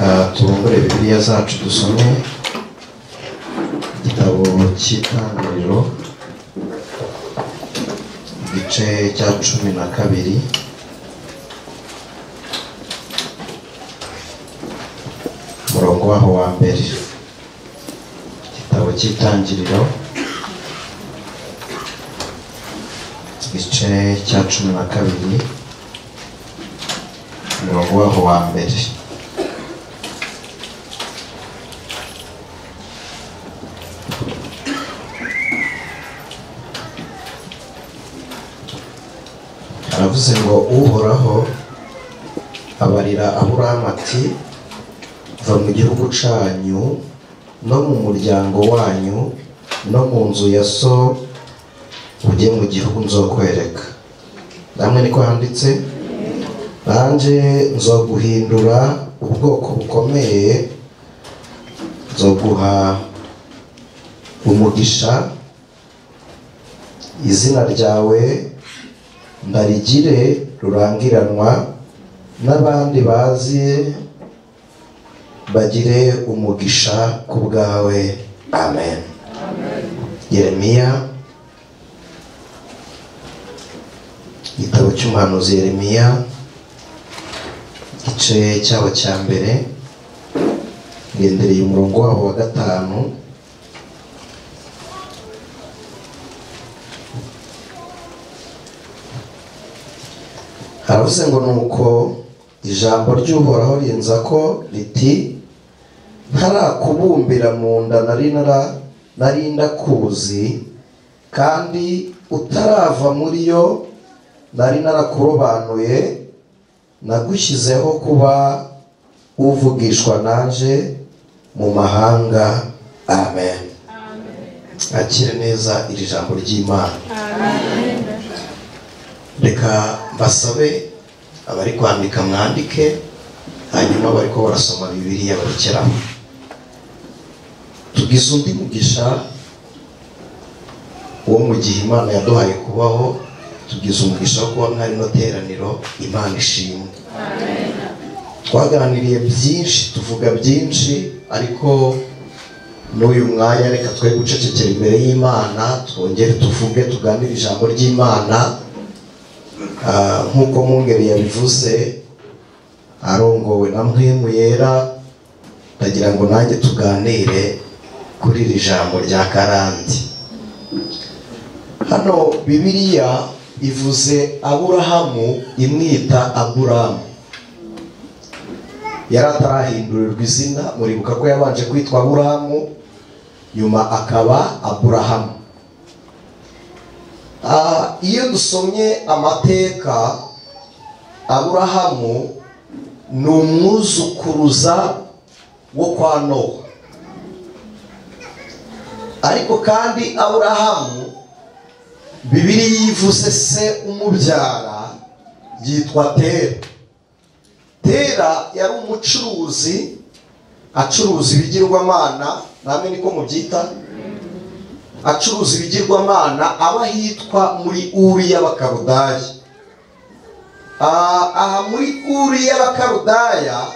Reka tubumbure Bibiliya zacu dusome igitabo cy'Itangiriro, igice cya 12. Umurongo waho wa mbere. Igitabo cy'Itangiriro, igice cya 12, umurongo waho wa mbere. Aravuze ngo Uhoraho abarira Aburahamu ati: va mu gihugu canyu no mu muryango wanyu no mu nzu ya so, ujye mu gihugu nzokwereka. Namwe niko handitse: nanje nzoguhindura ubwoko bukomeye, nzoguha umugisha, izina ryawe ndarigire rurangiranwa, n'abandi bazi bagire umugisha ku bwawe. Amen. Yeremiya, igitabo cy'umuhanuzi Yeremiya, igice cyabo cya mbere, ngendereye umurongo wabo wa 5. Haravuze ngo nuko ijambo ry'Uhoraho rinza ko riti: ntarakubumbira mu nda nari ndakuzi, kandi utarava muri yo nari narakurobanuye, nagushyizeho kuba uvugishwa nanje mu mahanga. Amen. Akire neza iri jambo ry'Imana. Reka basabe abari kwandika mwandike, hanyuma bari ko barasoma Bibiliya barekeraho. Tugize undi mugisha wo mu gihe Imana yaduhaye kubaho, tugize umugisha wo kuba mwari no teraniro. Imana ishimwe. Twaganiriye byinshi, tuvuga byinshi, ariko n'uyu mwanya reka twe gucecekera imbere y'Imana, twongere tuvuge, tuganire ijambo ry'Imana. Nk'uko Mungeri yabivuze, arongowe na Mpwemu Yera, ndagira ngo nanjye tuganire kuri iri jambo rya karande. Hano Bibiliya ivuze Aburahamu imwita Aburamu. Yari atarahindurirwa izina, muribuka ko yabanje kwitwa Aburamu, nyuma akaba Aburahamu. Iyo dusomye amateka, Aburahamu ni umwuzukuruza wo kwa Nowa. Ariko kandi Aburahamu, Bibiliya yivuze se umubyara yitwa Tera. Tera yari umucuruzi, acuruza ibigirwamana, namwe niko mubyita, acuruza ibigirwamana, aba hitwa muri Uri y'Abakaludaya. Aha muri Uri y'Abakaludaya,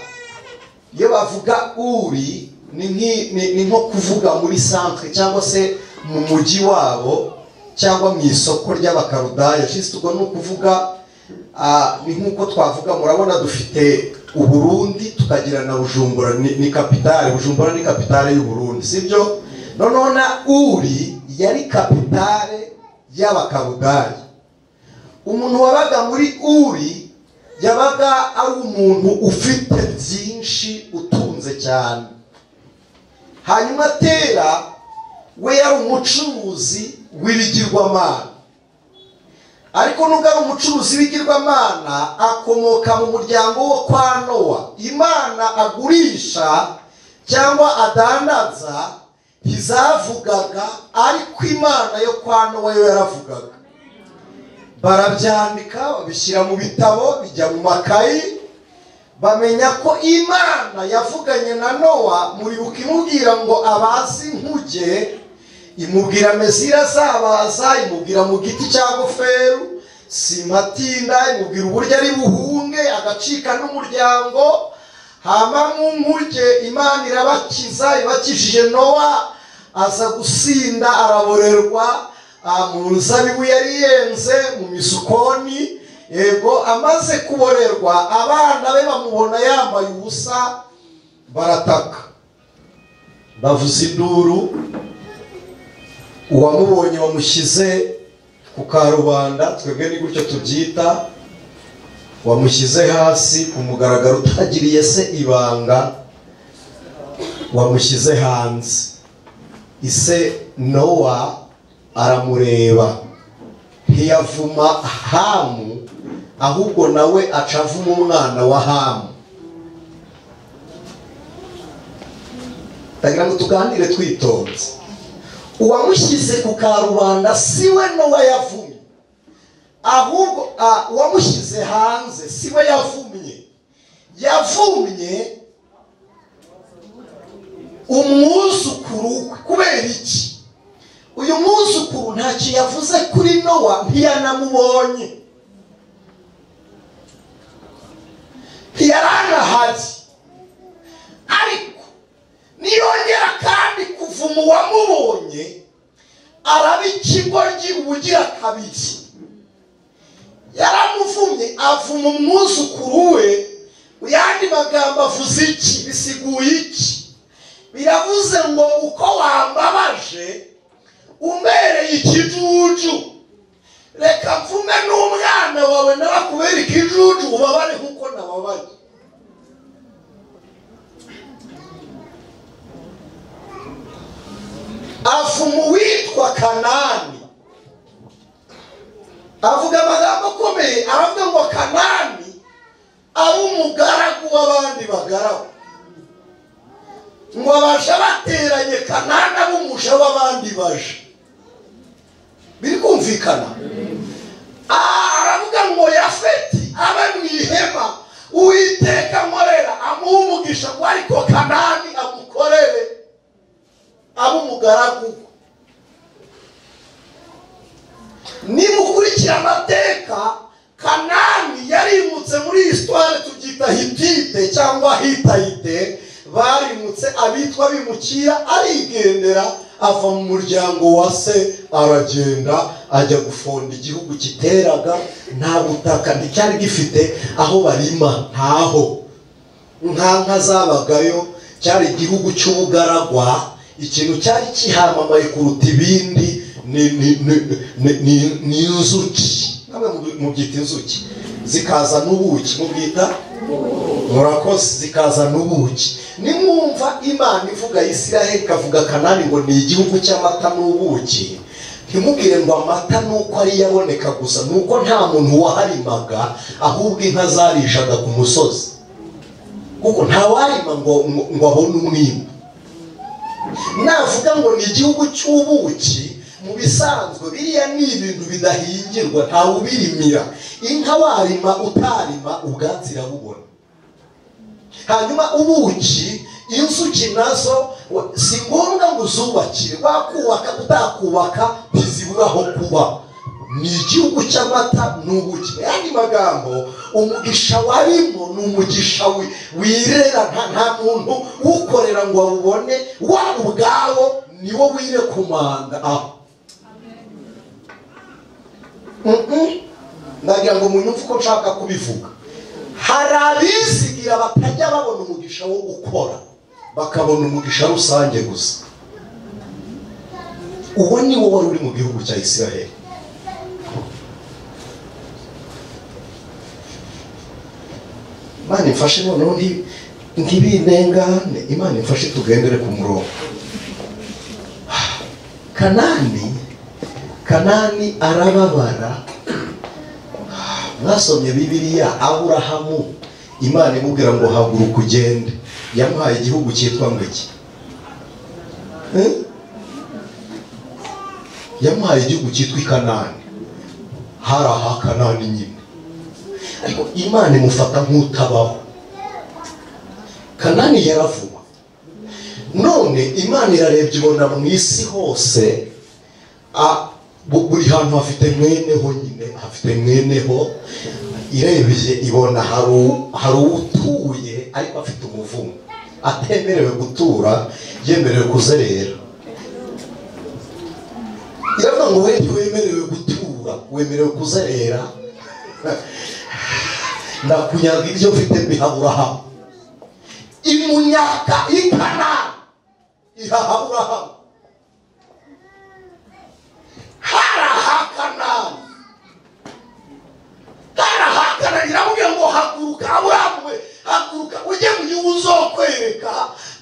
iyo bavuga Uri ni nko kuvuga muri centre cyangwa se mu mujyi wabo cyangwa mu isoko ry'Abakaludaya. Juste ubwo ni ukuvuga, ni nk'uko twavuga, murabona dufite Uburundi tukagira na Bujumbura, ni kapitale. Bujumbura ni kapitale y'u Burundi, sibyo? Noneho na Uri yari kapitale y'Abakaludaya. Umuntu wabaga muri Uri yabaga ari umuntu ufite byinshi, utunze cyane. Hanyuma Tera we yari umucuruzi w'ibigirwamana. Ariko nubwo ari umucuruzi w'ibigirwamana, akomoka mu muryango wo kwa Nowa. Imana agurisha cyangwa adandaza ntizavugaga, ariko Imana yo kwa Nowa yo yaravugaga. Barabyandika, babishyira mu bitabo, bijya mu makayi, bamenya ko Imana yavuganye na Nowa. Muribuka imubwira ngo abazi inkuge, imubwira Mesiya azabaza, imubwira mu giti cya goferu, simatinda, imubwira uburyo ari buhunge agacika n'umuryango. Hama mu nkuge Imana irabakiza, ibakijije Nowa aza gusinda araborerwa mu nzabibu yari yenze mu misukoni. Yego, amaze kuborerwa abana be bamubona yambaye ubusa barataka, bavuza induru. Uwamubonye wamushyize ku karubanda, twebwe ni gutyo tubyita, wamushyize hasi ku mugaragaro utagiriye se ibanga, wamushyize hanze. Ise Nowa aramureba, ntiyavuma Hamu, ahubwo nawe acavuma umwana wa Hamu. Ndagira ngo tuganire twitonze. Uwamushyize ku karubanda siwe Nowa yavumye, ahubwo uwamushyize hanze siwe yavumye. Yavumye umwuzukuru. Kubera iki? Uyu mwuzukuru ntacyo yavuze kuri Nowa, ntiyanamubonye, ntiyaranahari. Ariko niyongera kandi kuvuma uwamubonye, araba ikigoryi ubugira kabiri. Yaramuvumye avuma umwuzukuru we. Yandi magambo avuze iki? Bisiguye iki? Biravuze ngo uko wambabaje umbereye ikijuju, reka mvume n'umwana wawe nawe akubera ikijuju, ubabare nkuko nababaye. Avuma uwitwa Kanani, avuga amagambo akomeye, aravuga ngo Kanani ari umugaragu w'abandi bagaragu, ngo abaja bateranye Kanani abe umuja w'abandi baja. Biri kumvikana? Aravuga ngo Yafeti abe mu ihema Uwiteka nkorera amuhe umugisha, ngo ariko Kanani amukorere abe umugaragu. Nimukurikira amateka, Kanani yarimutse muri histoire tubyita Hitite cyangwa Hitayite, barimutse abitwa bimukira, arigendera ava mu muryango wa se aragenda ajya gufonda igihugu kiteraga nta butaka, nticyari gifite aho barima, ntaho nta nka zabagayo, cyari igihugu cy'ubugaragwa. Ikintu cyari kihamamaye kuruta ibindi ni inzuki. Namwe mubyita inzuki zikaza n'ubuki, mubyita murakoze, zikaza n'ubuki. Nimwumva Imana ivuga Isiraheli ikavuga Kanani ngo ni igihugu cy'amata n'ubuki, ntimubwire ngo amata nuko ari yaboneka gusa, nuko nta muntu waharimaga, ahubwo inka zarishaga ku musozi, kuko nta warima ngo abone umwimbu. Navuga ngo ni igihugu cy'ubuki, mu bisanzwe biriya ni ibintu bidahingirwa, ntawe ubirimira. Inka warima utarima ubwatsi irabubona. Hanyuma ubuki, inzuki nazo si ngombwa ngo uzubakire, wakubaka utakubaka ntizibura aho kuba. Ni igihugu cy'amata n'ubuki. Yandi magambo, umugisha warimo ni umugisha wirera, nta muntu ukorera ngo awubone, wa ubwawo niwo wire kumanda aho. Ndagira ngo munyumve uko nshaka kubivuga. Hari abizigira batajya babona umugisha wo gukora, bakabona umugisha rusange gusa. Uwo ni wo wari uri mu gihugu cya Isiraheli. Imana imfashe noneho ntibinengane, Imana imfashe tugendere ku murongo. Kanani arababara. Mwasomye Bibiliya, Aburahamu Imana imubwira ngo haguruka ugende, yamuhaye igihugu cyitwa ngo iki? Yamuhaye igihugu cyitwa Kanani. Hari aha Kanani nyine, ariko Imana imufata nk'utabaho. Kanani yaravuba. None Imana irarebye ibona mu isi hose, buri hantu hafite mweneho nyine, hafite mweneho. Irebye ibona hari utuye ariko afite umuvumo, atemerewe gutura, yemerewe kuzerera. Iravuga ngo we ntiwemerewe gutura, wemerewe kuzerera. Ndakunyaga ibyo mfite mbiha Aburahamu. Imunyaka ikana iha Aburahamu. Harahakanani, harahakana. Iramubwira ngo haguruka Aburahamu we, haguruka ujye mu gihugu uzokwereka,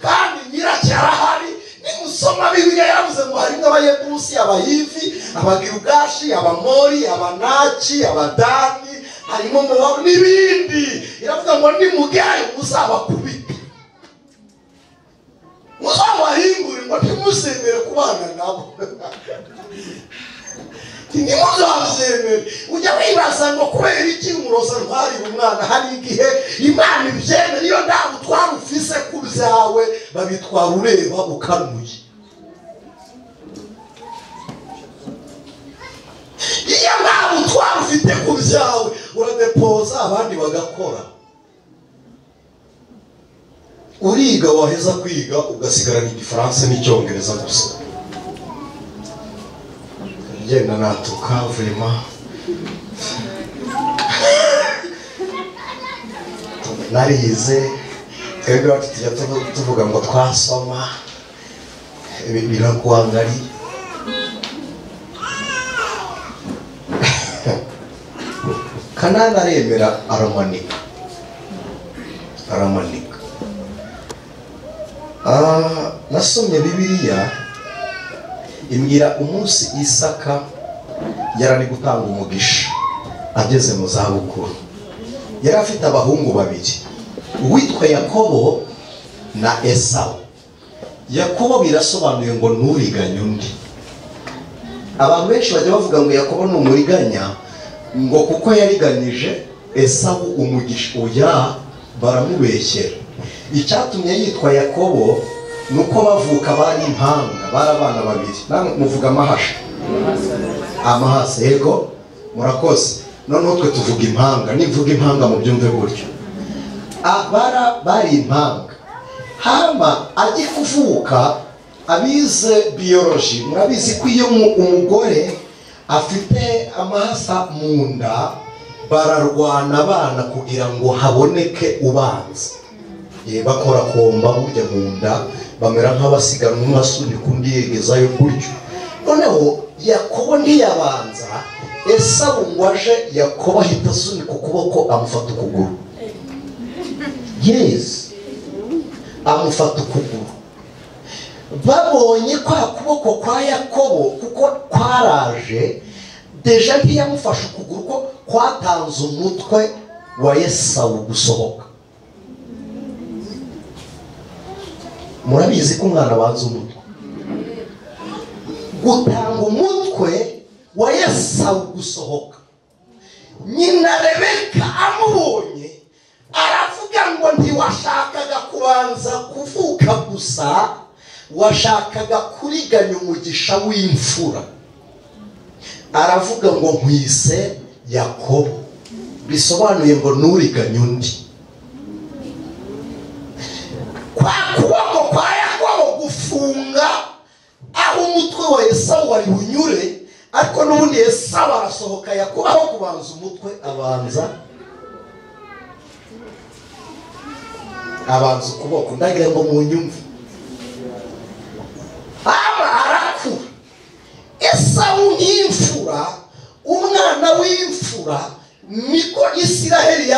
kandi nyiracyo arahari. Nimusoma Bibiliya yavuze ngo harimo Abayebusi, Abahivi, Abagirugashi, Abamori, Abanaki, Abadani, harimo Mowabu n'ibindi. Iravuga ngo nimugerayo muzabakubite, muzabahingure, ngo ntimuzemere kubana nabo. Ntimuzabyemere. Ujya wibaza ngo kubera iki umuroza ntwarira umwana? Hari igihe Imana ibyemera, iyo nta butwara ufise ku byawe babitwara ureba ukanuye. Iyo nta butwara ufite ku byawe uradepoza abandi bagakora. Uriga, waheza kwiga ugasigarana Igifaransa n'Icyongereza gusa. Ngenda natuka vrema narize. Twebwe iwacu tujya tuvuga ngo twasoma birakuangari. Kanani aremera aramanika, aramanika. Nasomye Bibiliya imbwira umunsi Isaka yarari gutanga umugisha ageze mu zabukuru. Yari afite abahungu babiri, uwitwa Yakobo na Esawu. Yakobo birasobanuye ngo nturiganye undi. Abantu benshi bajya bavuga ngo Yakobo ni umuriganya, ngo kuko yariganyije Esawu umugisha. Oya, baramubeshyera. Icyatumye yitwa Yakobo nuko bavuka bari impanga, bari abana babiri. Namwe muvuga amahasha, amahasa, yego murakoze. Noneho twe tuvuga impanga. Nivuga impanga mubyumve gutyo. Abara bari impanga. Hama ajye kuvuka, abize biology murabizi ko iyo umugore afite amahasa mu nda bararwana abana kugira ngo haboneke ubanza. Bakora komba burya mu nda, bamera nk'abasiganwa, umwe asunika undi yegezayo gutyo. Noneho Yakobo ntiyabanza, Esawu ngo aje, Yakobo ahita asunika ukuboko amufata ukuguru. Yes, amufata ukuguru. Babonye kwa kuboko kwa Yakobo kuko kwaraje, deja ntiyamufashe ukuguru ko kwatanze umutwe wa Esawu gusohoka. Murabizi ko umwana abanza umutwe. Gutanga umutwe wa Esawu gusohoka. Nyina Rebeka amubonye aravuga ngo ntiwashakaga kubanza kuvuka gusa, washakaga kuriganya umugisha w'imfura. Aravuga ngo nkwise Yakobo, bisobanuye ngo nturiganye undi. Kwa kuboko kwa Yakobo gufunga aho umutwe wa Esawu wari bunyure, ariko n'ubundi Esawu arasohoka, Yakobo aho kubanza umutwe abanza ukuboko. Ndagira ngo munyumve. Aba arakura. Esawu nk'imfura, umwana w'imfura, niko Isiraheli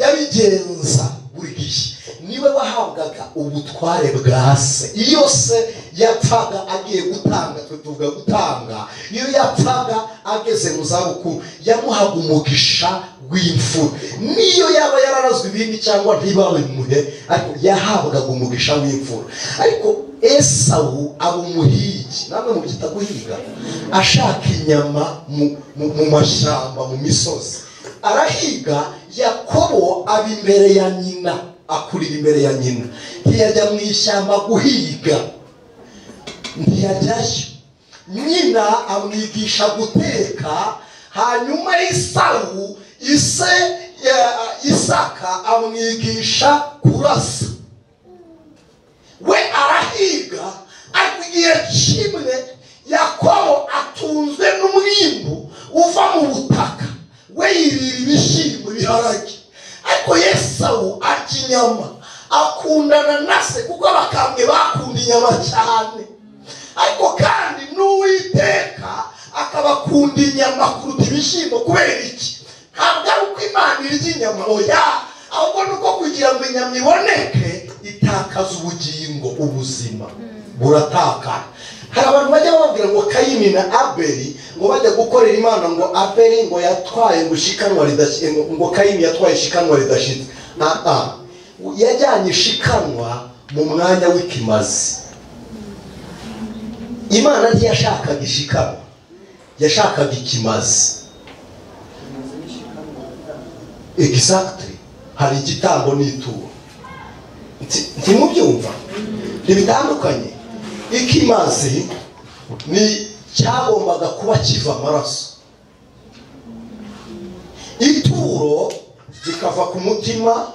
yabigenza buri gihe. Niwe wahabwaga ubutware bwa se. Iyo se yapfaga agiye gutanga, twe tuvuga gutanga, iyo yapfaga ageze mu zabukuru yamuhaga umugisha w'imfura. Niyo yaba yararazwe ibindi cyangwa ntibabimuhe, ariko yahabwaga umugisha w'imfura. Ariko Esawu aba umuhigi, namwe mubyita guhiga, ashaka inyama mu mashyamba, mu misozi. Arahiga. Yakobo aba imbere ya nyina, akurira imbere ya nyina. Ntiyajya mu ishyamba guhiga, ntiyajyayo. Nyina amwigisha guteka. Hanyuma Esawu ise Isaka amwigisha kurasa, we arahiga. Ariko igihe kimwe Yakobo atunzwe n'umwimbu uva mu butaka, we yirira ibishyimbo ibiharage. Ariko Esawu arya inyama, akundana na se kuko abakambwe bakunda inyama cyane. Ariko kandi n'Uwiteka akabakunda inyama kuruta ibishyimbo. Kubera iki? Ntabwo ari uko Imana irya inyama, oya, ahubwo ni uko kugira ngo inyama iboneke itakaza ubugingo, ubuzima buratakara. Hari abantu bajya bababwira ngo Kayini na Abeli ngo bajya gukorera Imana, ngo Abeli ngo yatwaye ngo ishikanwa ridashitse, ngo Kayini yatwaye ishikanwa ridashitse. Yajyanye ishikanwa mu mwanya w'ikimazi. Imana ntiyashakaga ishikanwa, yashakaga ikimazi. Exactly. Hari igitambo n'ituro. Ntimubyumva? Ntibitandukanye. Ikimazi ni cyagombaga kuba kiva amaraso, ituro rikava ku mutima.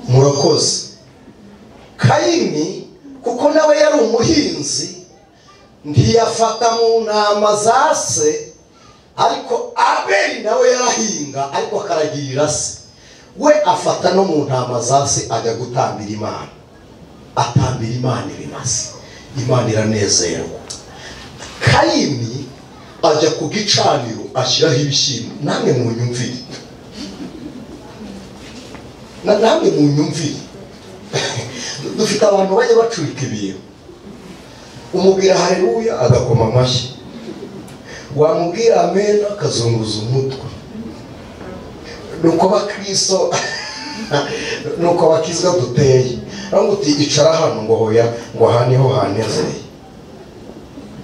Murakoze. Kayini kuko nawe yari umuhinzi ntiyafata mu ntama za se, ariko Abeli nawe yarahinga ariko akaragirira se, we afata no mu ntama za se ajya gutambira Imana, atambira Imana ibimasa, Imana iranezerwa. Kayini ajya ku gicaniro ashyiraho ibishyimbo. Namwe munyumvire, namwe munyumvire. Dufite abantu bajya bacurika ibintu, umubwira haleluya agakoma amashyi, wamubwira amen akazunguza umutwe. Nuko abakristo nuko abakizwa duteye, aho uti icara hano ngo hoya, ngo aha niho hanezeye.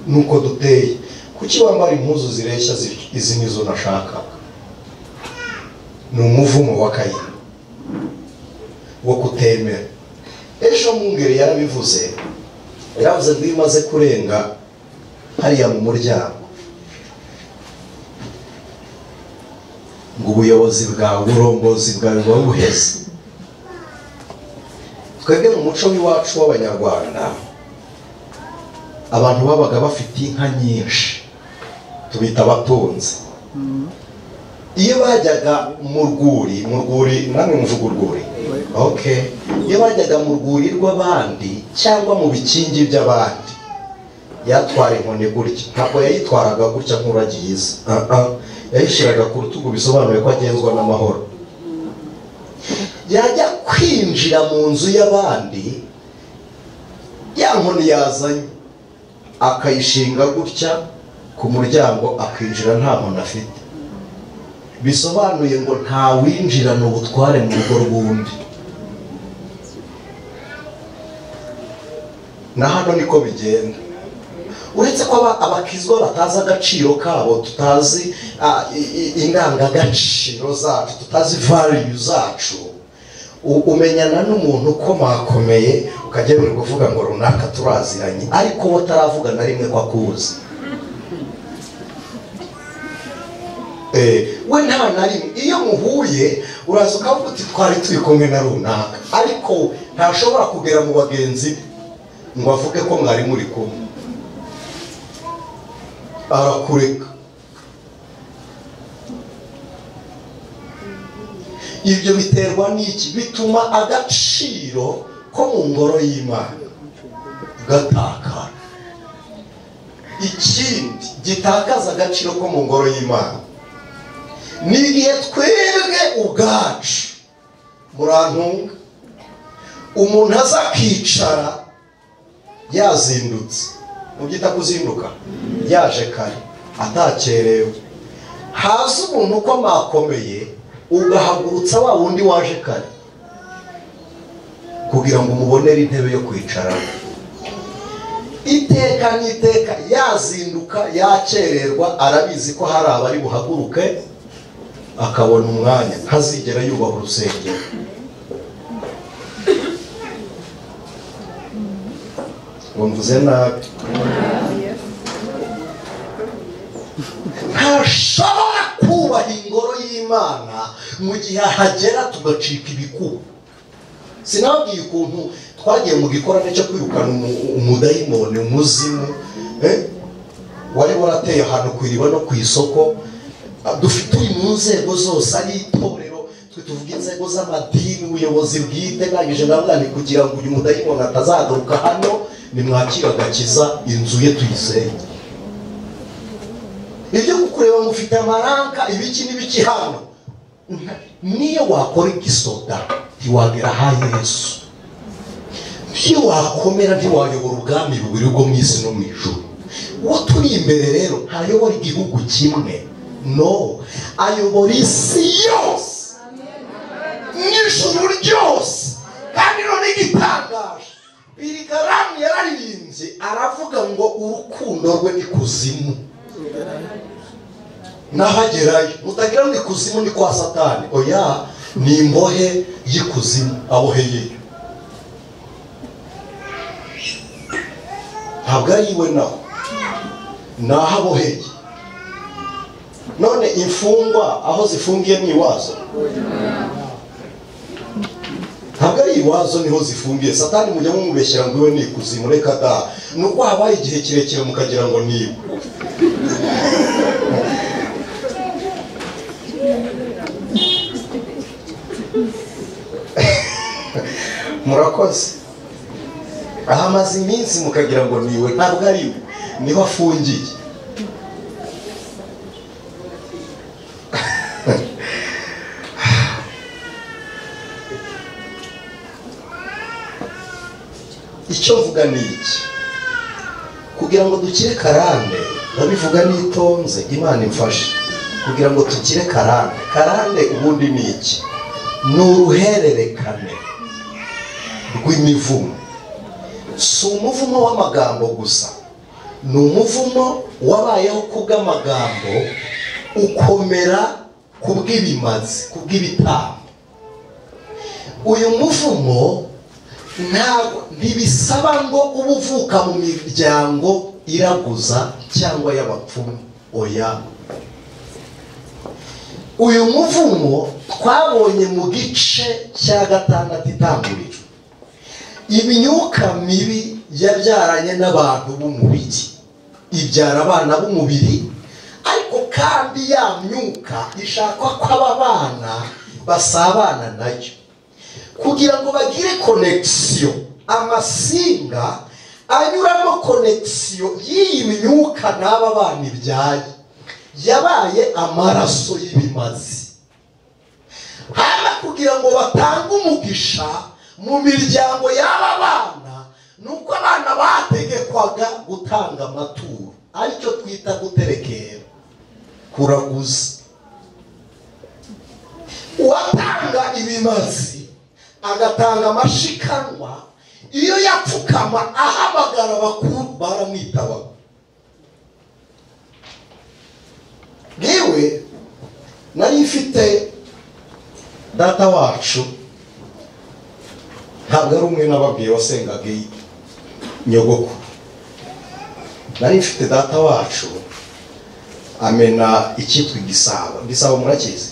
Nuko duteye. Kuki wambara impuzu zireshya izi nizo nashakaga? Ni umuvumo wa Kayini wo kutemera. Ejo Mungeri yarabivuze, yaravuze ngo iyo umaze kurenga hariya mu muryango ngo ubuyobozi bwawe, uburongozi bwawe buba buheze. Twebwe mu muco w'iwacu w'Abanyarwanda abantu babaga bafite inka nyinshi, tubita abatunzi. Iyo bajyaga mu rwuri, mu rwuri namwe muvuga urwuri, okay, iyo bajyaga mu rwuri rw'abandi cyangwa mu bikingi by'abandi, yatwara inkoni gutya. Ntabwo yayitwaraga gutya nk'uragiye iza, yayishyiraga ku rutugu, bisobanuye ko agenzwa n'amahoro. Yajya kwinjira mu nzu y'abandi, ya nkoni yazanye akayishinga gutya ku muryango, akinjira nta nkoni afite. Bisobanuye ngo nta winjirana ubutware mu rugo rw'undi. Na hano niko bigenda. Uretse ko abakizwa batazi agaciro kabo, tutazi indangagaciro zacu, tutazi value zacu, umenyana n'umuntu ukomakomeye ukajya wirirwa uvuga ngo runaka turaziranye, ariko we ataravuga na rimwe ko akuzi. We nta na rimwe iyo muhuye uraza ukavuga uti twari turi kumwe na runaka, ariko ntashobora kugera mu bagenzi ngo avuge ko mwari muri kumwe, arakureka. Ibyo biterwa n'iki? Bituma agaciro ko mu ngoro y'Imana gatakara. Ikindi gitakaza agaciro ko mu ngoro y'Imana ni igihe twebwe ubwacu, murantunga, umuntu aza akicara yazindutse, mubyita kuzinduka, yaje kare atakerewe, haza umuntu ukomakomeye ugahagurutsa wa wundi waje kare kugira ngo umubonere intebe yo kwicaramo. Iteka n'iteka yazinduka yakererwa, arabizi ko hari abari buhaguruke akabona umwanya, ntazigera yubaha urusengero. Ngo mvuze nabi? Ntashobora kubaha ingoro y'Imana. y'Imana mu gihe ahagera tugacika ibikuba. Sinababwiye ukuntu twagiye mu gikorane cyo kwirukana umudayimoni, umuzimu wari warateye ahantu ku iriba no ku isoko. Dufite uri mu nzego zose, ari itorero, twe tuvuga inzego z'amadini, ubuyobozi bwite. Ndangije ndavuga nti kugira ngo uyu mudayimoni atazagaruka hano, nimwakira agakiza, inzu ye tuyisenye. Ibyo kukureba ngo ufite amaranka ibiki n'ibiki hano, niyo wakora igisoda ntiwagera ha Yesu, niyo wakomera ntiwayobora ubwami bubiri bwo mu isi no mu ijuru. Uwo turi imbere rero ntayobora igihugu kimwe, no, ayobora isi yose n'ijuru ryose. Kandi none igitangaje, Billy Graham yararirimbye aravuga ngo urukundo rwe ni kuzimu nahagerayo. Mutagira ngo ikuzimu ni kwa Satani, oya, ni imbohe y'ikuzimu aboheyeyo, ntabwo ari iwe naho, naho aboheye. None imfungwa aho zifungiye ni iwazo? Ntabwo ari iwazo, niho zifungiye. Satani mujya mumubeshyera ngo iwe ni ikuzimu, reka da, nuko habaye igihe kirekire mukagira ngo ni iwe. Murakoze. Ahamaze iminsi mukagira ngo niwe, ntabwo ari iwe, niho afungiye. Icyo mvuga ni iki? Kugira ngo dukire karande, ndabivuga nitonze, Imana imfashe. Kugira ngo tukire karande, karande ubundi ni iki? Ni uruhererekane rw'imivumo. Si umuvumo w'amagambo gusa, ni umuvumo wabayeho kubw'amagambo, ukomera kubw'ibimazi, kubw'ibitambo. Uyu muvumo ntabwo ntibisaba ngo uba uvuka mu miryango iraguza cyangwa y'abapfumu, oya. Uyu muvumo twabonye mu gice cya 6 itanguriro, imyuka mibi yabyaranye n'abantu b'umubiri, ibyara abana b'umubiri, ariko kandi ya myuka ishaka ko aba bana basabana nayo kugira ngo bagire connection, amasinga anyuramo connection y'iyi myuka n'aba bana ibyaye yabaye amaraso y'ibimazi. Hama kugira ngo batange umugisha mu miryango y'aba bana, nuko abana bategekwaga gutanga amaturo, aricyo twita guterekera, kuraguza. Uwatanga ibimazi agatanga amashikanwa, iyo yapfukama ahamagara abakuru baramwitabaga. Ngewe nari mfite data wacu, ntabwo ari umwe nababwiye wasengaga nyogokuru. Nari mfite data wacu amena icyitwa igisabo. Igisabo murakizi?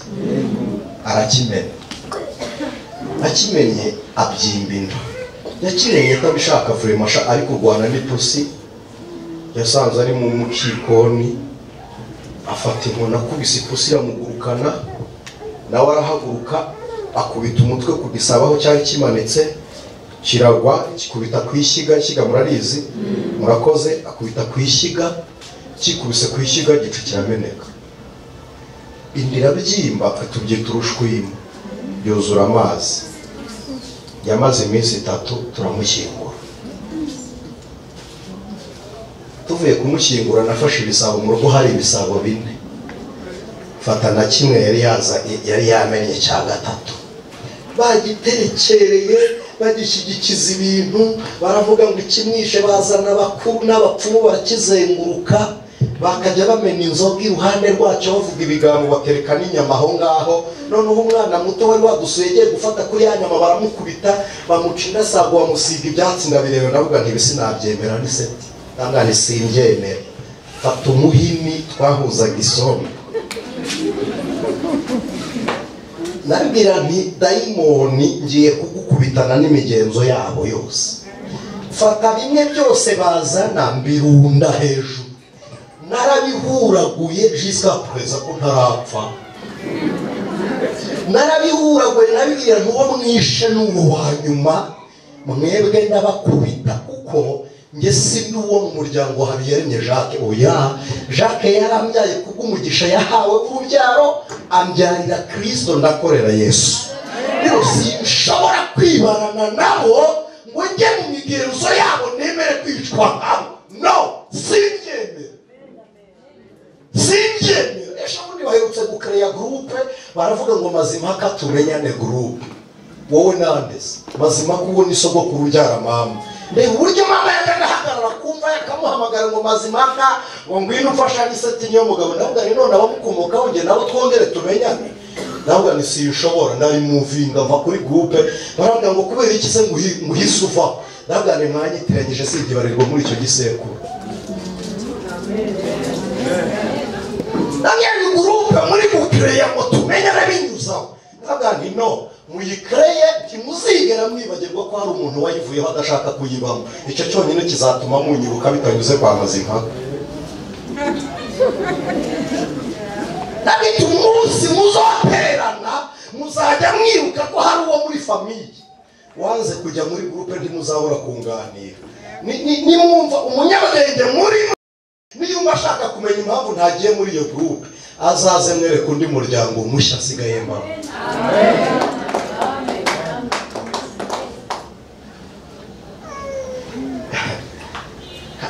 Arakimena. Akimenye abyimba inda. Yakimenye ko abishaka vuremasha ari kurwana n'ipusi, yasanze ari mu mukikoni, afata inkoni akubise ipusi iramugurukana, nawe arahaguruka akubita umutwe ku gisabo aho cyari kimanitse, kiragwa kikubita ku ishyiga. Ishyiga murarizi? Murakoze. Akubita ku ishyiga, kikubise ku ishyiga igicu kirameneka, inda irabyimba, tubyita urushwima, yuzura amazi. Yamaze iminsi 3 turamushyingura. Tuvuye kumushyingura nafashe ibisabo mu rugo, hari ibisabo 4, fata na kimwe yari yamenye cya 3, bagiterekereye bagishyigikiza ibintu, baravuga ngo ikimwishe, bazana abakuru n'abapfumu barakizenguruka, bakajya bamena inzoga iruhande rwacyo, bavuga ibigambo, batereka n'inyama aho ngaho. Noneho umwana muto wari wadusuye agiye gufata kuri ya nyama baramukubita, bamuca indasago, bamusiga ibyatsi. Ndabireba ndavuga nti ibi sinabyemera, ni seti ndangane simbyemera. Fata umuhini twahuzaga isombe, Nabwira nti dayimoni ngiye kugukubitana n'imigenzo yabo yose. Fata bimwe byose bazana mbirunda hejuru. Narabihuraguye jusqu'à présent ko ntarapfa. Narabihuraguye nabibwira ntuwo mwishe n'uwo wa nyuma mwebwe ndabakubita kuko nge si n'uwo mu muryango Habiyaremye Jacques. Oya, Jacques yarambyaye kubw'umugisha yahawe urubyaro, ambyarira Kristo, ndakorera Yesu. Rero sinshobora kwibarana nabo ngo njye mu migenzo yabo nemere kwicwa nkabo. No, simbyemera, simbyemera. Ejo bundi baherutse gukereya groupe, baravuga ngo Mazimpaka tumenyane groupe. Wowe nandese Mazimpaka uwo ni sogokuru ubyara mama. Mbega uburyo mama yajyaga ahagarara kumva yakamuhamagara ngo Mazimpaka ngo ngwino umfasha n'iseti niyo mugabo. Ndavuga ni none abamukomokaho njye nabo twongere tumenyane. Ndavuga ni sinshobora, nari muvinga mva kuri groupe. Baravuga ngo kubera iki se nguhise uva? Ndavuga ni mwanyitiranyije singibarirwa muri icyo gisekuru. Namwe groupe muri gukereya ngo tumenyane binyuzaho. Ndavuga nti no, muyikreye ntimuzigera mwibagirwa ko hari umuntu wayivuyeho adashaka kuyibamo. Icyo cyonyine kizatuma munyibuka bitanyuze kwa Mazimpaka. Nabita umunsi muzoterana muzajya mwibuka ko hari uwo muri famiye wanze kujya muri groupe, ntimuzabura kunganira. Nimwumva umunyabwenge muri niyumva ashaka kumenya impamvu ntagiye muri iyo groupe, azaze mwereke undi muryango mushya asigaye mbamo.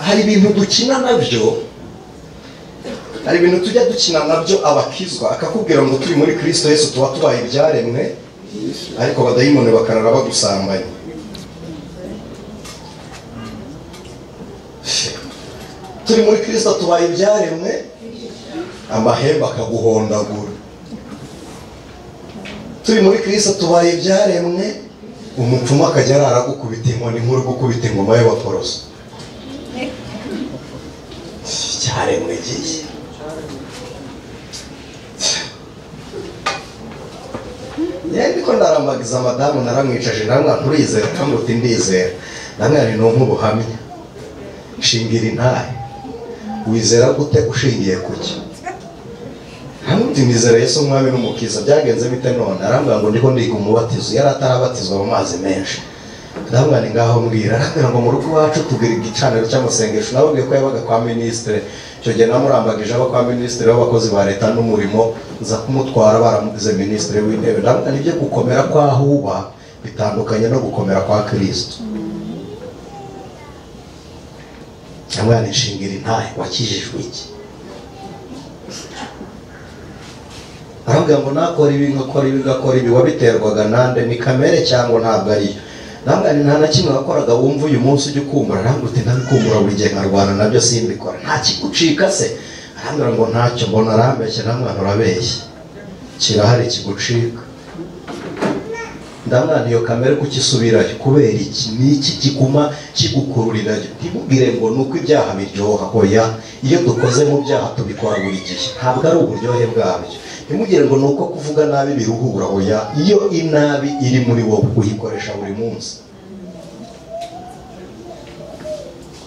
Hari ibintu dukina nabyo, hari ibintu tujya dukina nabyo abakizwa akakubwira ngo turi muri Kristo Yesu tuba tubaye ibyaremwe, ariko abadayimoni bakarara bagusambanya. Turi muri Kristo tubaye ibyaremwe, amahembe akaguhondagura. Turi muri Kristo tubaye ibyaremwe, umupfumu akajya arara gukubita inkoni nk'uri gukubita ingoma y'abaporoso. Cyaremwe giye. Ndiko ndarambagiza madamu, naramwicaje namwe nturizera cyangwa uti ndizera. Namwe ari no nk'ubuhamya. Shingira intahe. Wizera gute ushingiye kuki? Ntamuti nizera Yesu umwami n'umukiza. Byagenze bite none? Arambwira ngo ndiko ndiga umubatizo. Yari atarabatizwa mu mazi menshi. Ndamwira ni ngaho mbwira. Arambwira ngo mu rugo iwacu tugira igicaniro cy'amasengesho. Nababwiye ko yabaga kwa ministre. Icyo gihe namurambagije aba kwa ministre w'abakozi ba leta n'umurimo, nza kumutwara baramugize ministre w'intebe. Ndamwira nibyo gukomera kwaho uba bitandukanye no gukomera kwa Kristo. Ndamwira nishingira intahe wakijijwe iki? Arambwira ngo nakora ibi ngakora ibi ngakora ibi, wabiterwaga nande? Ni kamere cyangwa ntabwo ariyo? Ndamwira nta na kimwe wakoraga wumva uyu munsi ujya ukumbura. Arambwira uti ndabikumbura buri gihe nkarwana nabyo simbikora. Nta kigucika se? Arambwira ngo ntacyo mbona. Arambeshya. Ndamwira urabeshya, kirahari kigucika. Ndamwira iyo kamere kukisubirayo kubera iki? Ni iki kiguma kigukururirayo? Ntimubwire ngo nuko ibyaha biryoha. Oya, iyo dukoze mu byaha tubikora buri gihe, ntabwo ari uburyohe bwabyo. Ntimugire ngo nuko kuvuga nabi biruhura. Oya, iyo inabi iri muri wowe uyikoresha buri munsi.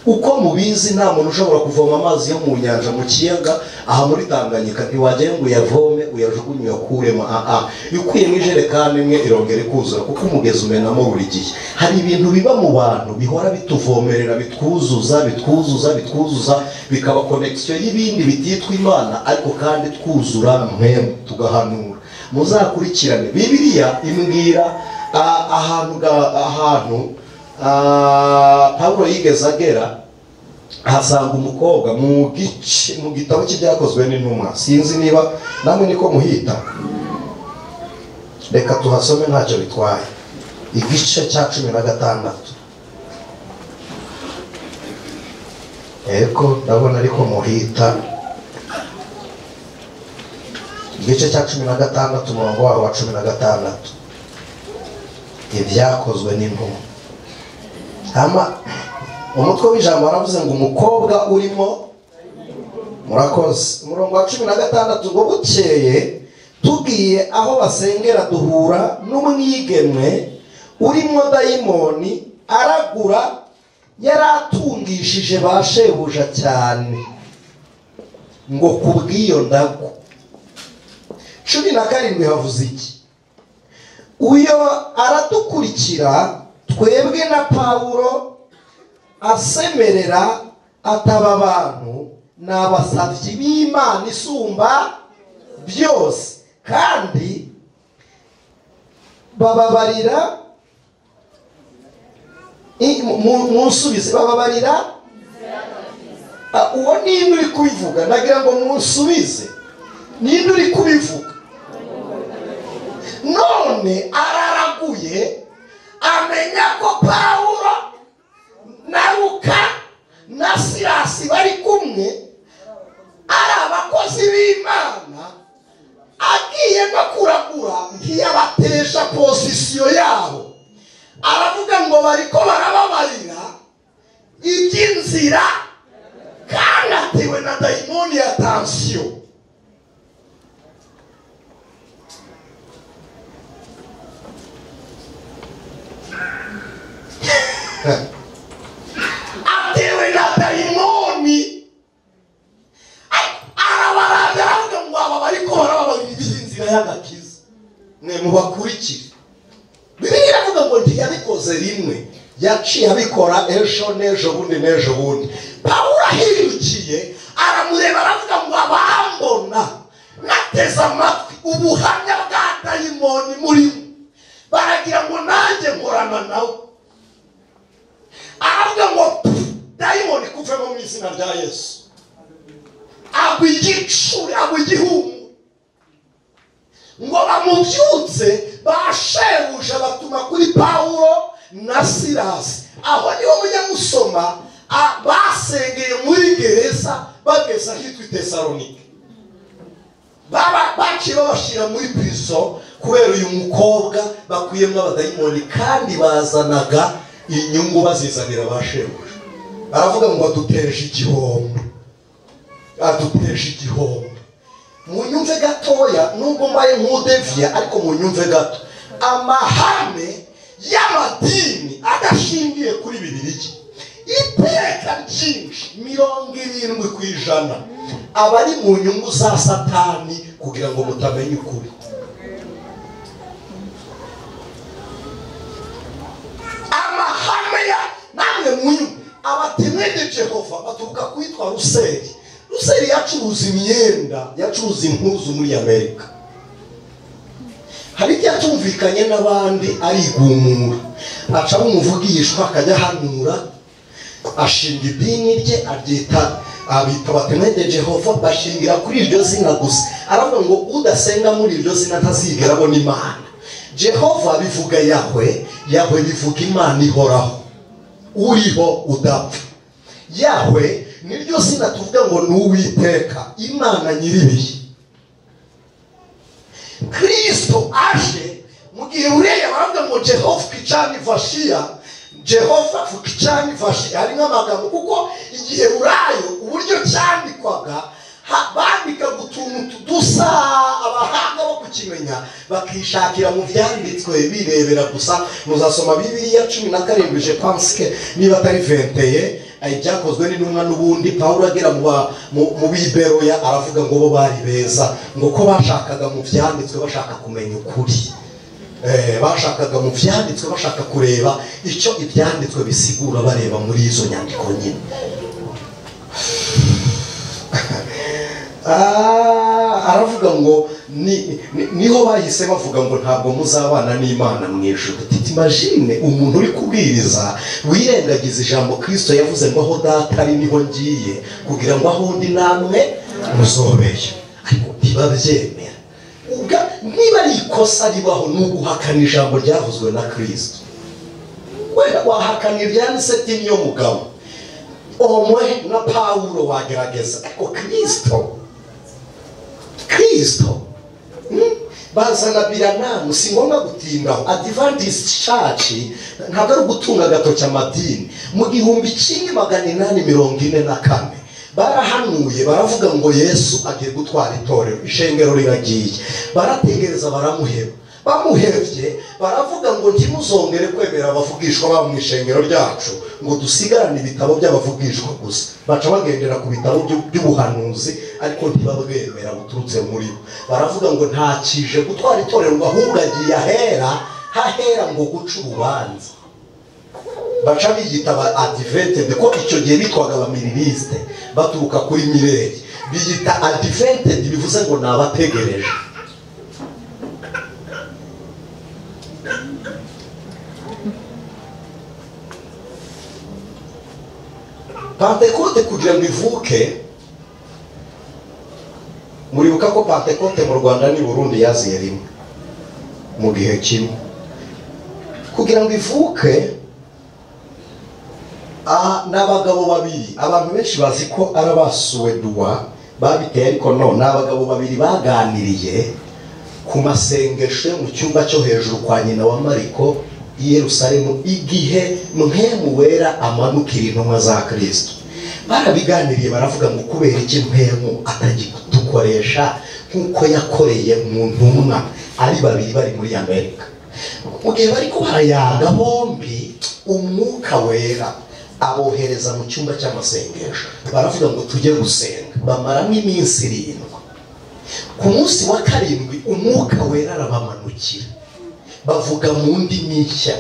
Uko mubizi nta muntu ushobora kuvoma amazi yo mu nyanja, mu kiyaga, aha muri Tanganyika ntiwajyayo ngo uyavome uyajugunye uyakuremo. Ukuyemo ijerekani imwe irongera ikuzura kuko umugezi umenamo buri gihe. Hari ibintu biba mu bantu bihora bituvomerera, bitwuzuza bitwuzuza bitwuzuza, bikaba connection y'ibindi bititwa Imana, ariko kandi twuzura mwemwe tugahanura. Muzakurikirane Bibiliya imbwira ahantu Pawulo yigeze agera ahasanga umukobwa mu gitabo cy'ibyakozwe n'intumwa. Sinzi niba namwe niko muhita, reka tuhasome ntacyo bitwaye. Igice cya 16. Ego ndabona ariko muhita. Igice cya 16 umurongo waho wa 16. Ibyakozwe n'intumwa. Hama umutwe w'ijambo waravuze ngo umukobwa urimo. Murakoze. Umurongo wa 16 ngo bukeye Tugiye aho basengera duhura n'umwigemwe urimo dayimoni aragura, yaratungishije ba shebuja cyane ngo kubw'iyo ndagu. 17 havuze iki? Uyo aradukurikira twebwe na Pawulo asemerera ataba abantu ni abasabyi b'Imana isumba byose, kandi bababarira munsubize, bababarira. Uwo ninde uri kubivuga? Ndagira ngo munsubize, ninde uri kubivuga? None araraguye amenya ko Pawulo na Luka na Silasi bari kumwe ari abakozi b'Imana, agiye no kuragura ntiyabatesha posisiyo yabo. Aravuga ngo bariko barababarira iby'inzira, kandi atewe na dayimoni ya tansiyo. Atewe na dayimoni, arabarabya aravuga ngo aba bariko barababarira iby'inzira y'agakiza, mwe mubakurikire. Bibiliya iravuga ngo ntiyabikoze rimwe, yaciye abikora ejo n'ejo bundi n'ejo bundi. Pawulo ahindukiye aramureba aravuga ngo abambona nateze amatwi ubuhamya bwa dayimoni murimo, baragira ngo nanjye nkorana nawe. Aravuga ngo dayimoni kuvemo mu izina rya Yesu. Agwa igicuri, agwa igihumure. Ngo bamubyutse bashebuja batuma kuri Pawulo na Silasi. Aho niho mujya musoma basengeye muri gereza bageze ahitwa i Tesalonike. Baciye babashyira muri prison kubera uyu mukobwa bakuyemo abadayimoni, kandi bazanaga inyungu bazizanira ba shebuja. Aravuga ngo aduteje igihombo, aduteje igihombo. Munyumve gatoya, nubwo mbaye nk'udeviya ariko munyumve gato. Amahame y'amadini adashingiye kuri Bibiliya, iteka ryinshi 70% aba ari mu nyungu za Satani kugira ngo mutamenya ukuri. Amahame ya namwe munyumve, abatemwe Jehova baturuka kwitwa Ruseli. Ruseli yacuruza imyenda, yacuruza impuzu muri Amerika. Hari ibyatumvikanye n'abandi arigumura, aca umuvugishwa akajya hanura, ashinga idini rye aryita abita batemwe Jehova, bashingira kuri iryo zina gusa. Aravuga ngo udasenga muri iryo zina ntazigera abona Imana. Jehova bivuga Yahwe, Yahwe bivuga Imana ihoraho, uriho udapfa. Yahwe niryo zina tuvuga ngo ni Uwiteka, Imana nyiribihe. Kristo aje mu gihe uriya baravuga ngo Jehova kichani vashia, Jehova kichani vashia. Hari nk'amagambo kuko igihe urayo uburyo cyandikwaga bandika utuntu dusa, abahanga bo kukimenya bakishakira mu byanditswe birebera gusa. Muzasoma Bibiliya 17 je pense que niba atari 21 ibyakozwe n'intumwa n'ubundi. Pawulo agera mu Biberoya aravuga ngo bo bari beza, ngo ko bashakaga mu byanditswe bashaka kumenya ukuri. Bashakaga mu byanditswe bashaka kureba icyo ibyanditswe bisigura, bareba muri izo nyandiko nyine. Aravuga ngo niho bahise bavuga ngo ntabwo muzabana n'Imana mu ijuru. Imagine umuntu uri kubwiriza wirengagiza ijambo Kristo yavuze ngo aho data ari niho ngiye, kugira ngo aho ndi namwe muzobeyo. Ariko ntibabyemera. Niba ari ikosa ribaho ni uguhakana ijambo ryavuzwe na Kristo. Wenda wahakana ibyanditse by'iyo mugabo omwe na Pawulo wagerageza, ariko Kristo bazana biranamu. Si ngombwa gutindaho. Adventist Church ntabwo ari ugutunga agatoki amadini. Mu 1844 Barahanuye baravuga ngo Yesu agiye gutwara itorero, ishengero riragiye. Barategereza baramuheba. Bamuhevye baravuga ngo ntimuzongere kwemera abavugishwa ba mu ishengero ryacu, ngo dusigarane ibitabo by'abavugishwa gusa. Baca bagendera ku bitabo by'ubuhanuzi ariko ntibabwemera buturutse muri bo. Baravuga ngo ntakije gutwara itorero ngo ahubwo agiye ahera hahera ngo guca urubanza. Baca biyita aba adventiste ko icyo gihe bitwaga abamiririste baturuka kuri Mireri, biyita adventiste bivuze ngo ni abategereje. Pentekote kugira ngo ivuke, muribuka ko Pentekote mu Rwanda ni Burundi yaziye rimwe mu gihe kimwe. Kugira ngo ivuke n'abagabo babiri, abantu benshi bazi ko ari abasuweduwa babiteye, ariko no n'abagabo babiri baganiriye ku masengesho mu cyumba cyo hejuru kwa nyina wa Mariko i Yerusalemu igihe Mpwemu Wera amanukira intumwa za Kristo. Barabiganiriye baravuga ngo kubera iki Mpwemu atagitukoresha nk'uko yakoreye mu ntumwa ari babiri bari muri Amerika. Mu gihe bariko barayaga bombi, Umwuka Wera abohereza mu cyumba cy'amasengesho. Baravuga ngo tujye gusenga. Bamaramo iminsi 7. Ku munsi wa 7 Umwuka Wera arabamanukira, bavuga mu ndimi nshya,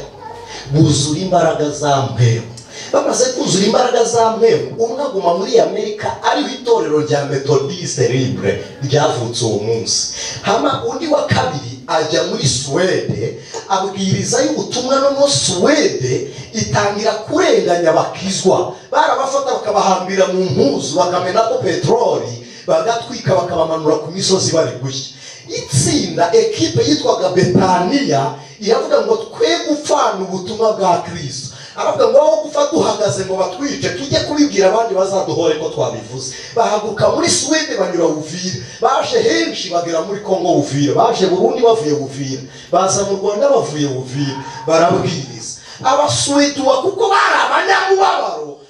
buzura imbaraga za Mpwemu. Bamaze kuzura imbaraga za Mpwemu, umwe aguma muri Amerika ariho itorero rya Methodiste Libre ryavutse uwo munsi. Hama undi wa kabiri ajya muri Suwede abwiriza y'ubutumwa, no Suwede itangira kurenganya abakizwa. Barabafata bakabahambira mu mpuzu, bakamenako peteroli, bagatwika bakabamanura ku misozi bari gushya. Itsinda ekipe yitwaga Betania iravuga ngo twe gupfana ubutumwa bwa Kristo. Aravuga ngo aho gupfa duhagaze ngo batwice, tujye kubibwira abandi bazaduhore ko twabivuze. Bahaguruka muri Suwede banyura Uvira, baje henshi bagera muri Kongo Uvira, baje Burundi bavuye Uvira, baza mu Rwanda bavuye Uvira, barabwiriza. Abasuweduwa kuko bari abanyamubabaro,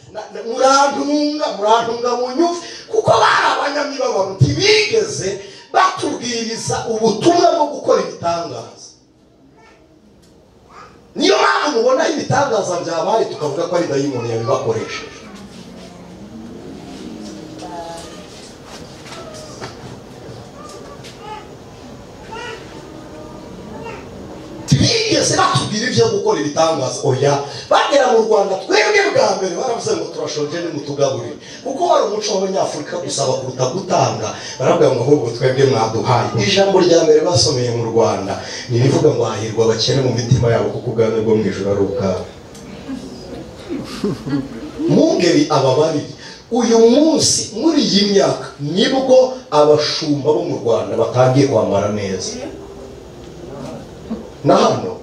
murantunga munyuve, kuko bari abanyamibabaro ntibigeze batubwiriza ubutumwa bwo gukora ibitangaza. Niyo mpamvu mubona ibitangaza byabaye tukavuga ko ari dayimoni yabibakoresheje. Ntibigeze batubwira ibyo gukora ibitangaza, oya. Bagera mu Rwanda twebwe bwa mbere baravuze ngo turashonje nimutugaburire, kuko wari umuco w'Abanyafurika gusaba kuruta gutanga. Baravuga ngo ahubwo twebwe mwaduhaye. Ijambo rya mbere basomeye mu Rwanda ni rivuga ngo hahirwa abakene mu mitima yabo kuko ubwami bwo mu ijuru ari ubwabo. Mungeri ababarire, uyu munsi muri iyi myaka nibwo abashumba bo mu Rwanda batangiye kwambara neza. Na hano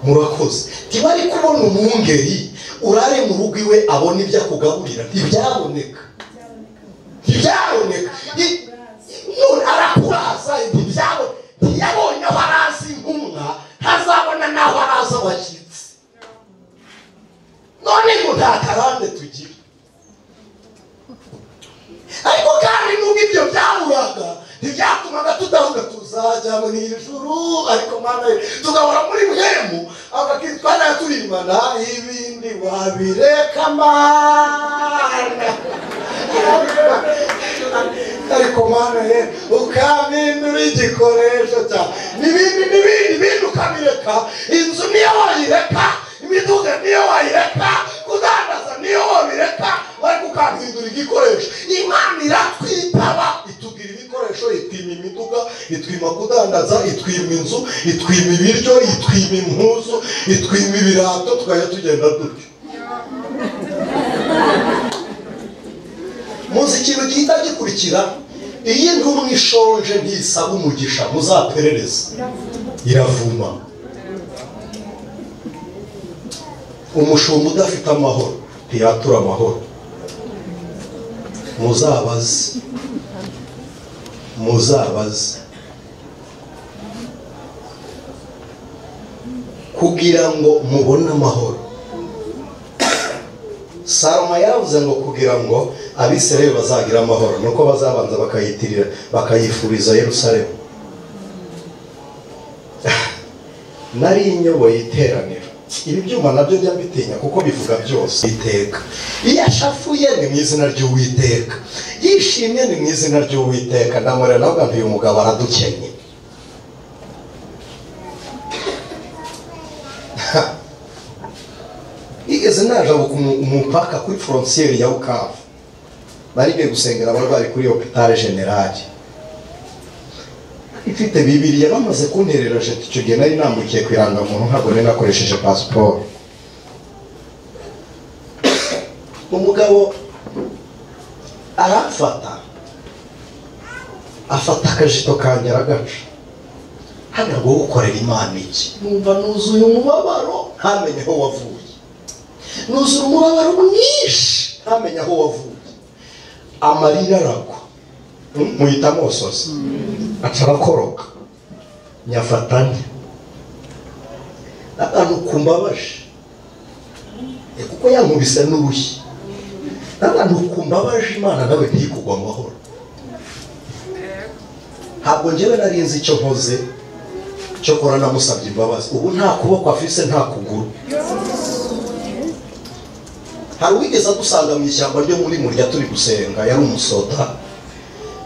murakoze. Ntibari kubona umwungeri urare mu rugo iwe abona ibyo akugaburira, ntibyaboneka. Ntibyaboneka. None arakuraza, ntibyaboneka. Ntiyabonye aho araza intumwa, ntazabona n'aho araza abashyitsi. None ngo nta karande tugira. Ariko kandi nubwo ibyo byaburaga, ntibyatumaga tudahuga tuzajya mu ijuru, ariko Mana tugahora muri Mpwemu abakitwa turimana ibindi wabireka Mana. Ariko Mana ukamindura igikoresho cyawe n'ibindi n'ibindi ibindi ukabireka. Inzu niyo wayireka, imiduga niyo wayireka, kudandaza niyo wabireka, ariko ukampindura igikoresho. Imana iratwitaba itubwira ibikoresho, itwima imiduga, itwima kudandaza, itwima inzu, itwima ibiryo, itwima impuzu, itwima ibirato, tukajya tugenda dutyo. Muzi ikintu gihita gikurikira, iyi ntumwa ishonje ntisaba umugisha, muzaperereza iravuma. Umushumba udafite amahoro ntiyatura amahoro. Muzabaze, muzabaze kugira ngo mubone amahoro. Salomo yaravuze ngo kugira ngo Abisirayeli bazagira amahoro nuko bazabanza bakayitirira bakayifuriza Yerusalemu. Nari inyoboye iteraniro. Ibi byuma nabyo njya mbitinya kuko bivuga byose. Iteka iyo ashafuye ni mu izina ry'Uwiteka, yishimye ni mu izina ry'Uwiteka. Ndamurera navuga nti uyu mugabo aradukenye. Igeze naje umupaka kuri frontière ya Bukavu, bari ngiye gusengera abarwayi kuri hôpital général. Ifite Bibiliya bamaze kunterera jeti. Icyo gihe nari nambukiye ku irangamuntu, ntabwo nari nakoresheje pasiporo. Umugabo arafata afata akajito kanjye aragaca. Hano ngo ukorera Imana iki? Numva nuzuye umubabaro ntamenye aho wavuye. Nuzuye umubabaro mwinshi ntamenye aho wavuye. Amarira aragwa muhita amosozi aca arakoroka nyafatane. Abantu kumbabaje kuko yankubise n'urushyi. Abantu kumbabaje Imana nawe ntikugwa amahoro. Ntabwo njyewe nari nzi icyo nkoze cyokora namusabye imbabazi. Ubu nta kuboko afise nta kuguru. Hari uwigeze adusanga mu ishyamba ryo muri murya turi gusenga, yari umusoda,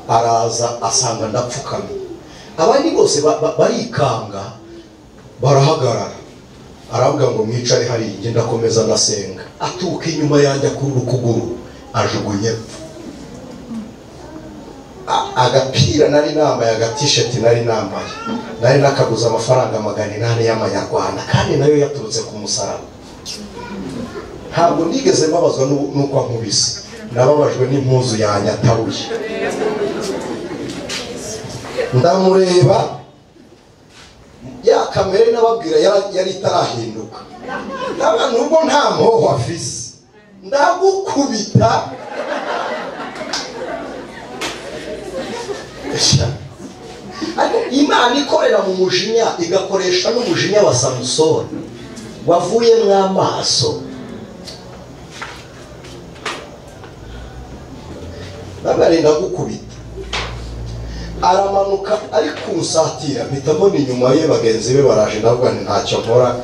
araza asanga ndapfukamye. Abandi bose barikanga barahagarara. Aravuga ngo mwicare hariya, njye ndakomeza ndasenga. Aturuka inyuma yanjye akurura ukuguru ajugunye epfo. Agapira nari nambaye, agatisheti nari nambaye, nari nakaguze amafaranga 800 y'amanyarwanda, kandi nayo yaturutse ku musaraba. Ntabwo nigeze mbabazwa nuko ankubise, nababajwe n'impuzu yanjye ataruye. Ndamureba ya kamere nababwira yari itarahinduka. Ndabona nubwo nta mpoho afise, ndagukubita. Ariko Imana ikorera mu mujinya, igakoresha n'umujinya wa Samusoni wavuyemo amaso. Ndabona gukubita, aramanuka ari kunsatira, mpita mbona inyuma ye bagenzi be baraje. Ndavuga nti ntacyo nkora,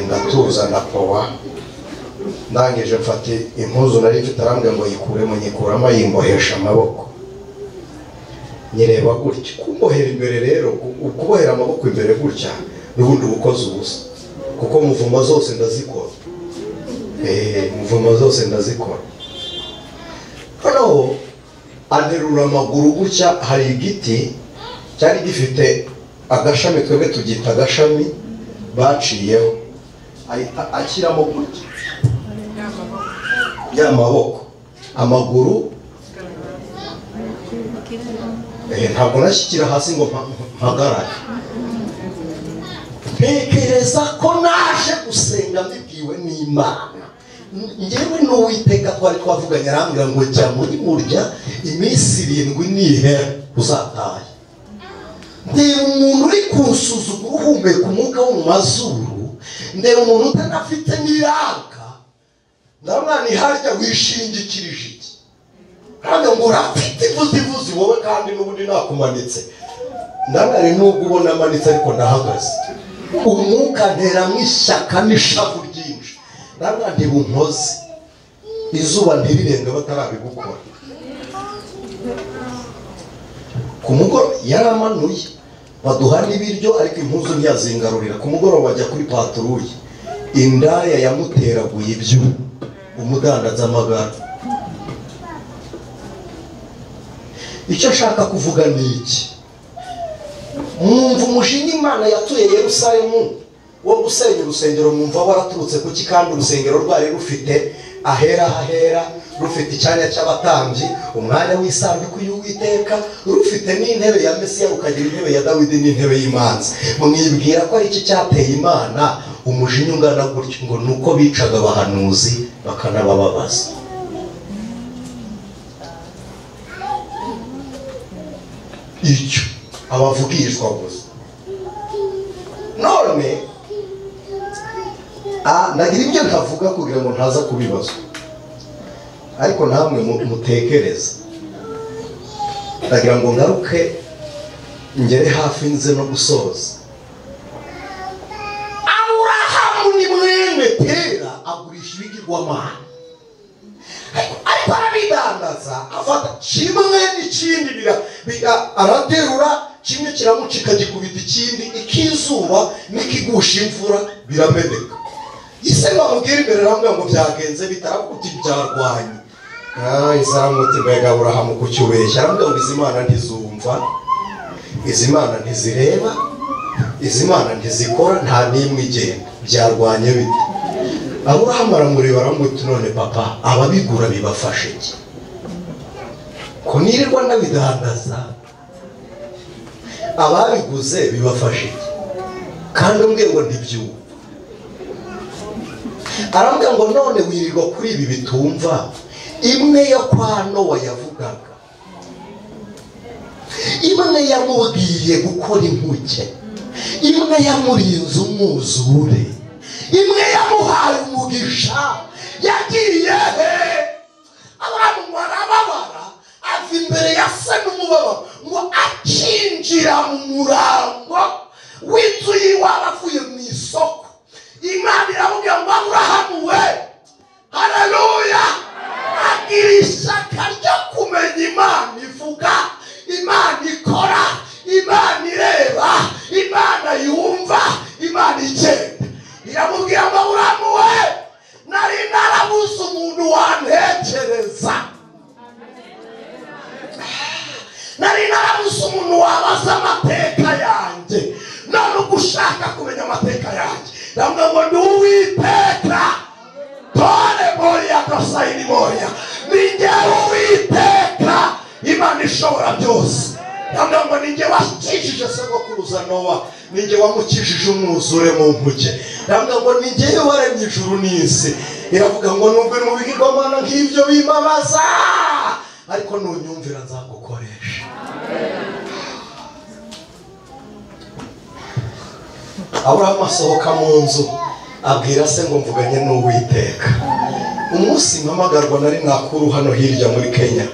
ndatuza ndapowa. Ndangije mfata impuzu nari mfite, arambwira ngo yikuremo, nyikuramo, ayimbohesha amaboko. Nyireba gutya, kumbohera imbere rero, kubohera amaboko imbere gutya n'ubundi ubukoze ubusa, kuko muvuma zose ndazikora. Muvuma zose ndazikora. Noneho anterura amaguru gutya. Hari igiti cyari gifite agashami, twebwe tubyita agashami, baciyeho, ahita ashyiramo gutya ya maboko, amaguru ntabwo nashyikira hasi ngo mpagarare. Ntekereza ko naje gusenga mbibwiwe n'Imana. Njyewe n'Uwiteka twari twavuganye, arambwira ngo jya muri murya iminsi 7 nihera uzatahe. Ndeba umuntu uri kunsuzugura uhumeka umwuka wo mu mazuru, ndeba umuntu utanafite n'iraka, ndamwana iharya wishingikirije iki? Kandi ngo urafite ivuzivuzi wowe, kandi n'ubundi nakumanitse. Ndamwana nubwo ubona amanitse ariko ndahagaze. Umwuka nteramwo ishyaka n'ishavu ryinshi. Ndamwana ntibunkoze, izuba ntirirenga batarabigukora. Ku mugoroba yaramanuye baduha n'ibiryo, ariko impuzu ntiyazingarurira. Ku mugoroba bajya kuri patrouille, indaya yamuteraguye ibyuma, umudandaza amagara. Icyo nshaka kuvuga ni iki: mwumva umujinya Imana yatuye Yerusalemu wo gusenya urusengero, mwumva waraturutse kuki? Kandi urusengero rwari rufite ahera hahera, rufite icyanya cy'abatambyi, umwanya w'isanduku y'Uwiteka, rufite n'intebe ya Mesiya, rukagira intebe ya Dawidi n'intebe y'imanza. Mwibwira ko ari iki cyateye Imana umujinya ungana gutyo? Ngo nuko bicaga abahanuzi bakanabababaza. Icyo abavugishwa gusa. None Ndagira ibyo ntavuga kugira ngo ntaza kubibazwa, ariko namwe mutekereza. Ndagira ngo ngaruke ngere hafi nze no gusoza. Aburahamu ni mwene Tera, agurisha ibigirwamana, ariko arabidandaza, afata kimwe n'ikindi araterura, kimwe kiramucika gikubita ikindi, ikizuba n'ikigusha imvura birameneka. Ise bamubwira imbere aramubwira ngo byagenze bitarakuti byarwanye. Izamuti mbega Aburahamu kuki ubeshya? Aramubwira ngo izi mana ntizumva, izi mana ntizireba, izi mana ntizikora, nta n'imwe igenda, byarwanye bite? Aburahamu aramureba aramubwira ati none papa, ababigura bibafashe iki? Ko nirirwa ndabidandaza, ababiguze bibafashe iki? Kandi umbwiye ngo ntibyumva. Aramubwira ngo none wirirwa kuri ibi bitumva, imwe yo kwa Nowa yavugaga, imwe yamubwiye gukora inkuge, imwe yamurinze umwuzure, imwe yamuhaye umugisha, yagiye he? Aburahamu ngo arababara, ava imbere ya se n'umubabaro, ngo akinjira mu murango w'inzu y'iwabo avuye mu isoko. Imana iramubwira ngo Aburahamu we, haleluya, agira ishyaka ryo kumenya Imana ivuga, Imana ikora, Imana ireba, Imana yumva, Imana igenda. Iramubwira ngo Aburahamu we, nari narabuze umuntu wantekereza, nari narabuze umuntu wabaza amateka yanjye, none ubwo ushaka kumenya amateka yanjye, ndavuga ngo ndi Uwiteka. Tore moria kasayini moria, ni njyewe Uwiteka Imana ishobora byose. Ndavuga ngo ni njye wakijije sogokuruza Nowa, ni njye wamukijije umwuzure mu nkuge. Ndavuga ngo ni njyewe waremye ijuru n'isi. Iravuga ngo nubwo mu bigirwamana nk'ibyo bimbabaza, ariko nunyumvira nzagukoresha. Aburahamu asohoka mu nzu abwira se ngo mvuganye n'Uwiteka. Umunsi mpamagarwa nari nakuru hano hirya muri Kenya.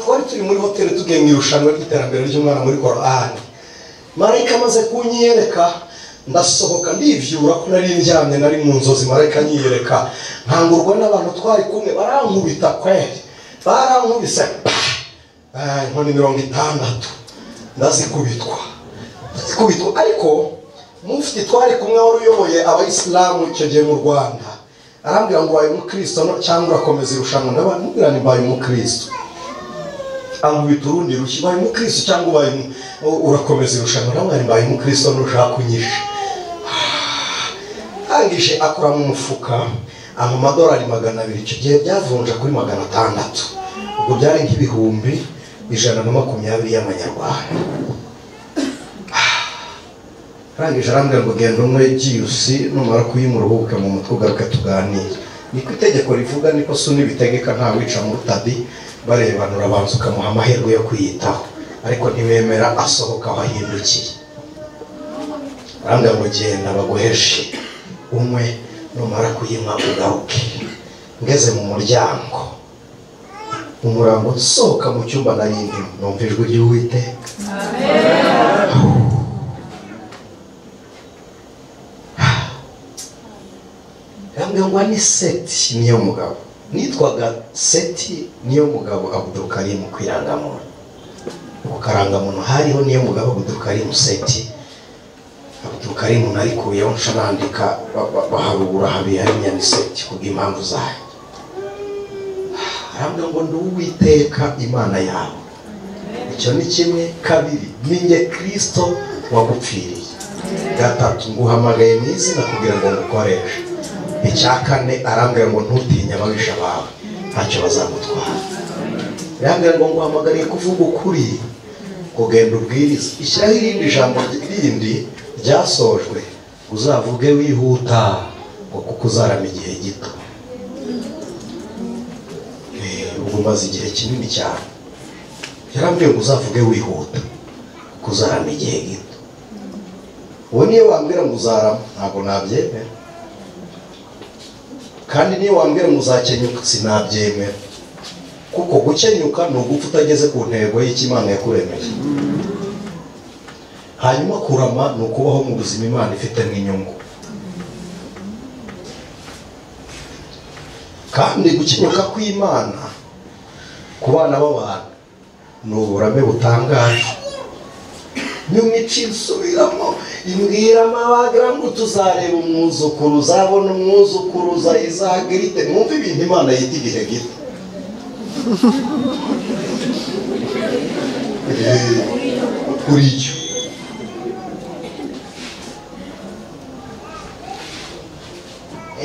Twari turi muri hoteli tugiye mu irushanwa ry'iterambere ry'umwana muri Korani. Marayika amaze kunyiyereka, ndasohoka ndivyura ko nari ndyamye, nari mu nzozi. Marayika anyiyereka, nkangurwa n'abantu twari kumwe, barankubita kweri, barankubise inkoni 60 ndazikubitwa. Ariko mufti twari kumwe wari uyoboye abayisilamu icyo gihe mu Rwanda, arambwira ngo ubaye umukristo cyangwa urakomeza irushanwa? Ndamubwira nti mbaye umukristo. Ankubita urundi rushyi, ubaye umukristo cyangwa ubaye urakomeza irushanwa? Ndamubwira nti mbaye umukristo nushaka kunyisha. Arangije akora mu mufuka ampa amadolari 200, icyo gihe byavunja kuri 600, ubwo byari nk'ibihumbi 120 y'amanyarwanda. Arangije arambwira ngo genda unywe jiyusi, numara kuyimuruhuke mu mutwe ugaruke tuganire. Niko itegeko rivuga, niko suni bitegeka, nta wica mu rutadi barebana, urabanza ukamuha amahirwe yo kwiyitaho, ariko ntibemera, asohoka aho ahindukiye. Arambwira ngo genda baguheshe unywe, numara kuyinywa ugaruke. Ngeze mu muryango, umurango nsohoka mu cyumba nari ndimo, numva ijwi ry'Uwiteka. Ngo ni Seti niyo mugabo. Nitwaga Seti niyo mugabo Abdulkarim ku irangamuntu. Ku karangamuntu hariho niyo mugabo Abdulkarim Seti. Abdulkarim narikuyeho nca nandika baharubura habiyaremye ni Seti kubw'impamvu zayo. Arambwira ngo ndi Uwiteka Imana yawe. Icyo ni kimwe. Kabiri, ni njye Kristo wagupfiriye. Gatatu, nguhamagaye mu izina kugira ngo ngukoreshe. Icya kane, arambwira ngo ntutinye ababisha bawe, ntacyo bazagutwara. Arambwira ngo nguhamagariye kuvuga ukuri, kugenda ubwiriza. Ishyiraho irindi jambo rindi ryasojwe, uzavuge wihuta ngo kuko uzarama igihe gito. Ubwo umaze igihe kinini cyane. Yarambwiye ngo uzavuge wihuta kuko uzarama igihe gito. Uwo niyo wambwira ngo uzarama ntabwo nabyemera. Kandi niyo wambwira ngo uzakenyuka sinabyemera, kuko gukenyuka ni ugupfa utageze ku ntego y'icyo Imana yakuremeye. Hanyuma kurama ni ukubaho mu buzima Imana ifitemo inyungu. Kandi gukenyuka kw'Imana ku bana b'abantu ni uburame butangaje. Nyuma nsubiramo imbwira amabagira ngo tuzareba umwuzukuru, uzabona umwuzukuruza izagira ite. Mwumve ibintu Imana yita igihe gito. Kuri cyo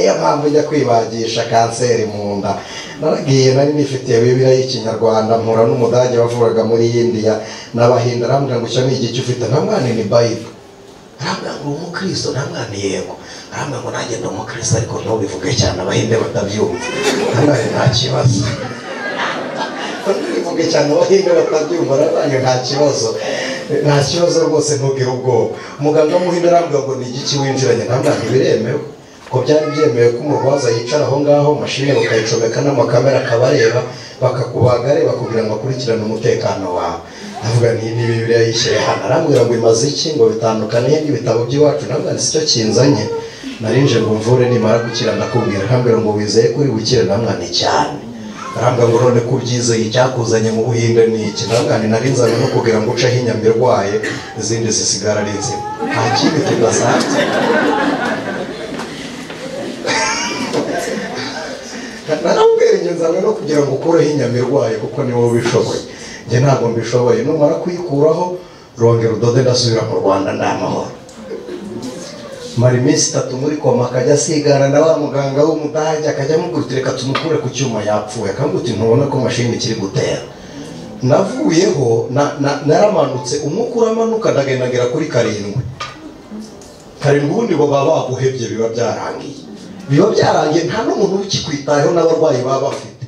iyo mpamvu njya kwibagisha kanseri mu nda, naragiye nari nifitiye Bibiliya y'Ikinyarwanda, mpura n'umudage wavuraga muri India n'Abahinde, arambwira ngo icyo ni igiki ufite? Ntamwana ni Bible. Arambwira ngo uri umukristo? Ntamwana yego. Arambwira ngo nanjye ndi umukristo ariko ntubivuge cyane Abahinde batabyumva. Ntamwana nta kibazo. Ntubivuge cyane Abahinde batabyumva, ntamwana nta kibazo. Nta kibazo rwose ntugire ubwoba. Muganga w'Umuhinde arambwira ngo ni igiki winjiranye? Ntamwana biremewe. Ko byari byemewe ko umurwaza yicara aho ngaho, mashini bakayicomeka n'amakamera akabareba, bakakubaga areba kugira ngo akurikirane umutekano wawe. Ndavuga nti ni Bibiliya yishyire hano. Arambwira ngo imaze iki, ngo bitandukaniye n'ibitabo by'iwacu? Ndavuga nti sicyo kinzanye, narinje ngo mvure nimara gukira ndakubwira. Arambwira ngo wizeye ko uri bukire? Ndamwana cyane. Arambwira ngo none ko ubyizeye icyakuzanye mu Buhinde ni iki? Ndavuga nti narinzanye no kugira ngo uceho inyama irwaye izindi zisigara ari nzima, nta kindi kidasanzwe. Naramubwira ingenzi no kugira ngo ukureho inyama irwaye kuko ni wowe ubishoboye, njye ntabwo mbishoboye. Numara kuyikuraho rongera udode ndasubira mu Rwanda nta mahoro. Mara iminsi itatu muri koma, akajya asigana na wa muganga w'Umudage, akajya amubwira uti reka tumukure ku cyuma yapfuye, akamubwira uti ntubona ko mashini ikiri gutera. Navuyeho naramanutse, umwuka uramanuka ndagenda ngera kuri 7. 7 ubundi bo baba baguhebye, biba byarangiye. Biba byarangiye nta n'umuntu ukikwitayeho n'abarwayi baba bafite.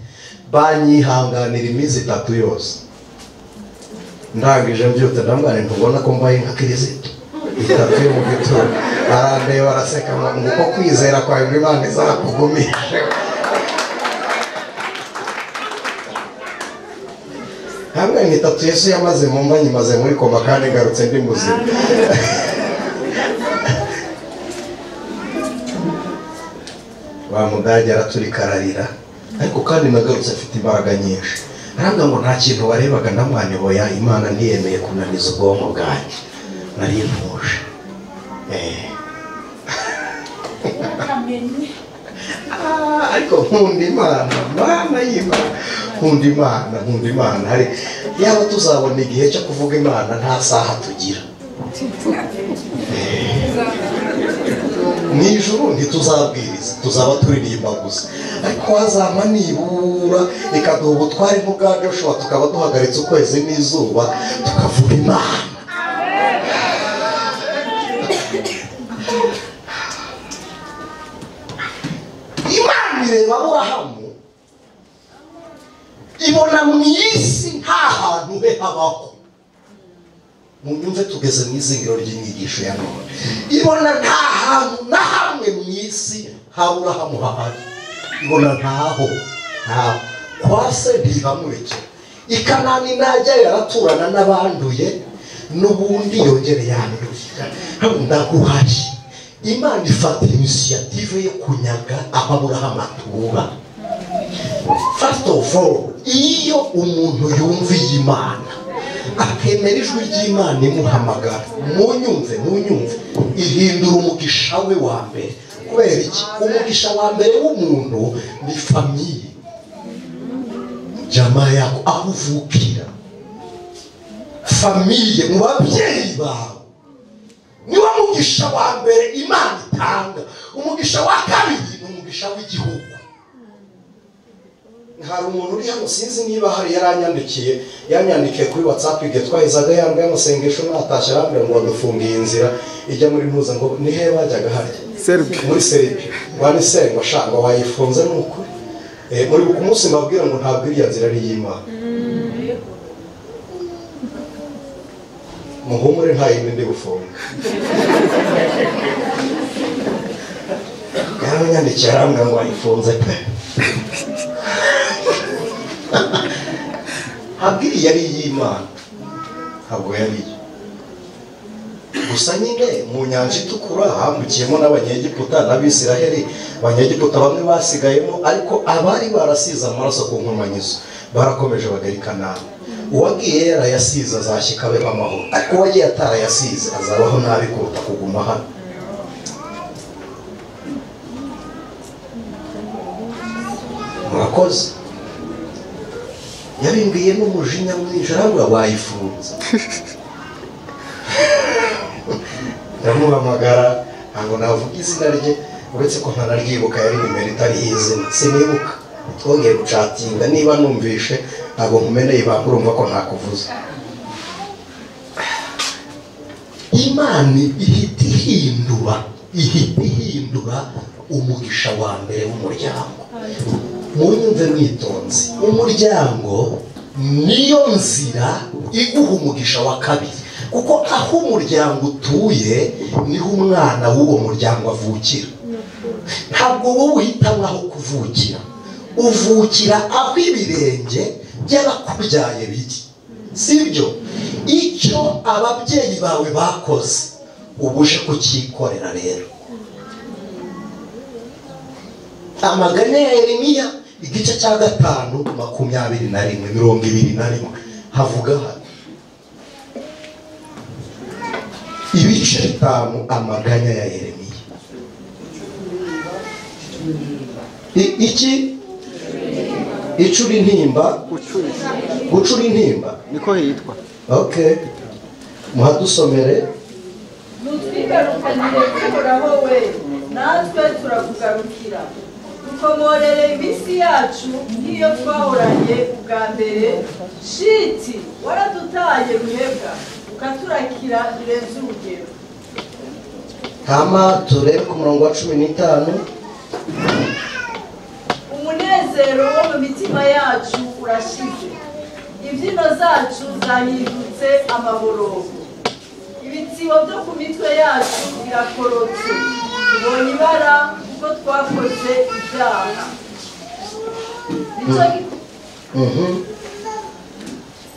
Banyihanganira iminsi itatu yose. Ndangije mbyutse ndamwana ntubona ko mbaye nka Kristo. Itatu yo mu gituro. Arandeba araseka ngo uko kwizera kwawe ngo Imana izakugumishe. Hamwe ni itatu Yesu yamaze mu mva nyimaze muri koma kandi ngarutse ndi muzima. Wa mudage araturikararira, ariko kandi nagarutse afite imbaraga nyinshi. Arambwira ngo nta kintu warebaga, ndamwana boya Imana ntiyemeye kunaniza ubwonko bwanjye, nari ntuje. Ariko nkunda Imana, Mana y'Imana, nkunda Imana, nkunda Imana. Hari yaba tuzabona igihe cyo kuvuga Imana nta saha tugira. Mu ijuru ntituzabwiriza, tuzaba turirimba gusa. Ariko wazama nibura ikaduha ubutware nk'ubwa Joshua, tukaba duhagaritse ukwezi n'izuba tukavuga Imana. Imana ireba Aburahamu ibona mu isi nta hantu he habaho. Munyumve tugeze mu izingiro ry'inyigisho ya none. Ibona nta hantu na hamwe mu isi Aburahamu hahari. Ibona ntaho, ntaho. Kwa se ntihamureke. I Kanani najya yaraturana n'abanduye n'ubundi yongere yanduye. Ndaguhaye. Imana ifata initiative yo kunyaga aho Aburahamu atura. First of all, iyo umuntu yumviye Imana akemera ijwi ry'Imana imuhamagara, munyumve munyumve, ihindura umugisha we wa mbere. Kubera iki? Umugisha wa mbere w'umuntu ni famille, jamaa yako, aho uvukira, famille, mu babyeyi bawe niwo mugisha wa mbere Imana itanga. Umugisha wa kabiri ni umugisha w'igihugu. Hari umuntu uri hano sinzi niba hari yanyandikiye kuri WhatsApp igihe twahezaga yambwiye amasengesho natashye, arambwira ngo badufungiye inzira ijya muri ntuza, ngo ni he bajyaga harya? Muri Serbia. Ngo ni se ngo shanga wayifunze ni ukuri. Muri ku munsi mbabwira ngo ntabwo iriya nzira ari iy'Imana. Muhumure nta yindi ndi bufunge. Yaranyandikiye arambwira ngo ayifunze pe. Ntabwo iriya ari iy'Imana, ntabwo yari iyo. Gusa nyine mu nyanja itukura hambukiyemo n'Abanyegiputa n'Abisiraheli. Abanyegiputa bamwe basigayemo, ariko abari barasize amaraso ku nkomanyizo barakomeje bagera i Kanani. Uwagiye yarayasize azashyika abeho amahoro, ariko uwagiye atarayasize azabaho nabi kuruta kuguma hano. Murakoze. Yabimbwiye n'umujinya mwinshi arambwira wayifunze. Ndamuhamagara, ntabwo navuga izina rye uretse ko ntanaryibuka, yari nimero itariho izina, sinibuka. Twongeye gucatinga, niba numvishe ntabwo nkumeneye ibanga, urumva ko ntakuvuza. Imana ihita ihindura umugisha wa mbere w'umuryango. Munyumve mwitonze, umuryango niyo nzira iguha umugisha wa kabiri, kuko aho umuryango utuye niho umwana w'uwo muryango avukira. Ntabwo wowe uhitamo aho kuvukira, uvukira aho ibirenge by'abakubyaye biri, sibyo? Icyo ababyeyi bawe bakoze ubuje kucyikorera. Rero amaganya ya Yeremiya igice cya 5 21 21 havuga hano ibice 5 amaganya ya Yeremiya. Iki icura intimba, gucura intimba niko hitwa. Okay, muhadusomere. Nutwigarukanire Uhoraho we, natwe turakugarukira. Dukomorere iminsi yacu nk'iyo twahoranye ubwa mbere. Shiti waradutaye ruhebwa, ukaturakira birenze urugero. Hama turebe ku murongo wa 15. Umunezero wo mu mitima yacu urashize, imbyino zacu zahindutse amaborogo, ibitsibo byo ku mitwe yacu birakorotse, tubonye ibara kuko twakoze ibyaha.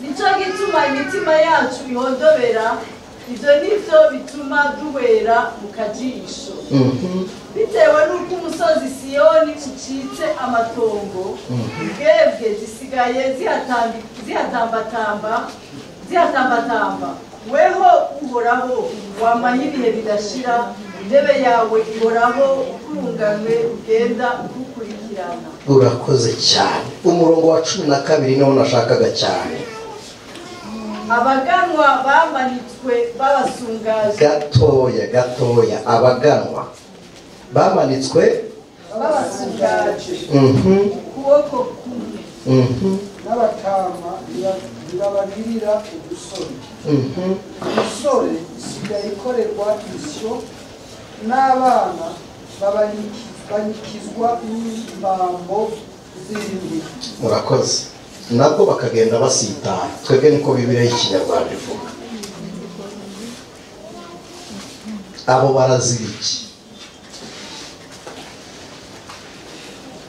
Nicyo gituma imitima yacu ihondobera, ibyo nibyo bituma duhwera mu kajisho. Bitewe n'uko umusozi Siyoni ucitse amatongo, imbwebwe zisigaye zihatambatamba. Weho Uhoraho wamaye ibihe bidashira, intebe yawe ihoraho ukurunganwe ugenda ugukurikirana. Urakoze cyane. Umurongo wa 12 niwo nashakaga cyane. Abaganwa bamanitswe babasungaje. Gatoya abaganwa bamanitswe babasungaje. Ukuboko kumwe. N'abatama ntibabagirira udusore. Umusore isigaye ikorerwa isyo, n'abana babanyikizwa n'imbambo z'indwi. Murakoze. Nabwo bakagenda basitara. Twebwe niko Bibiliya y'Ikinyarwanda ivuga. Abo barazira iki?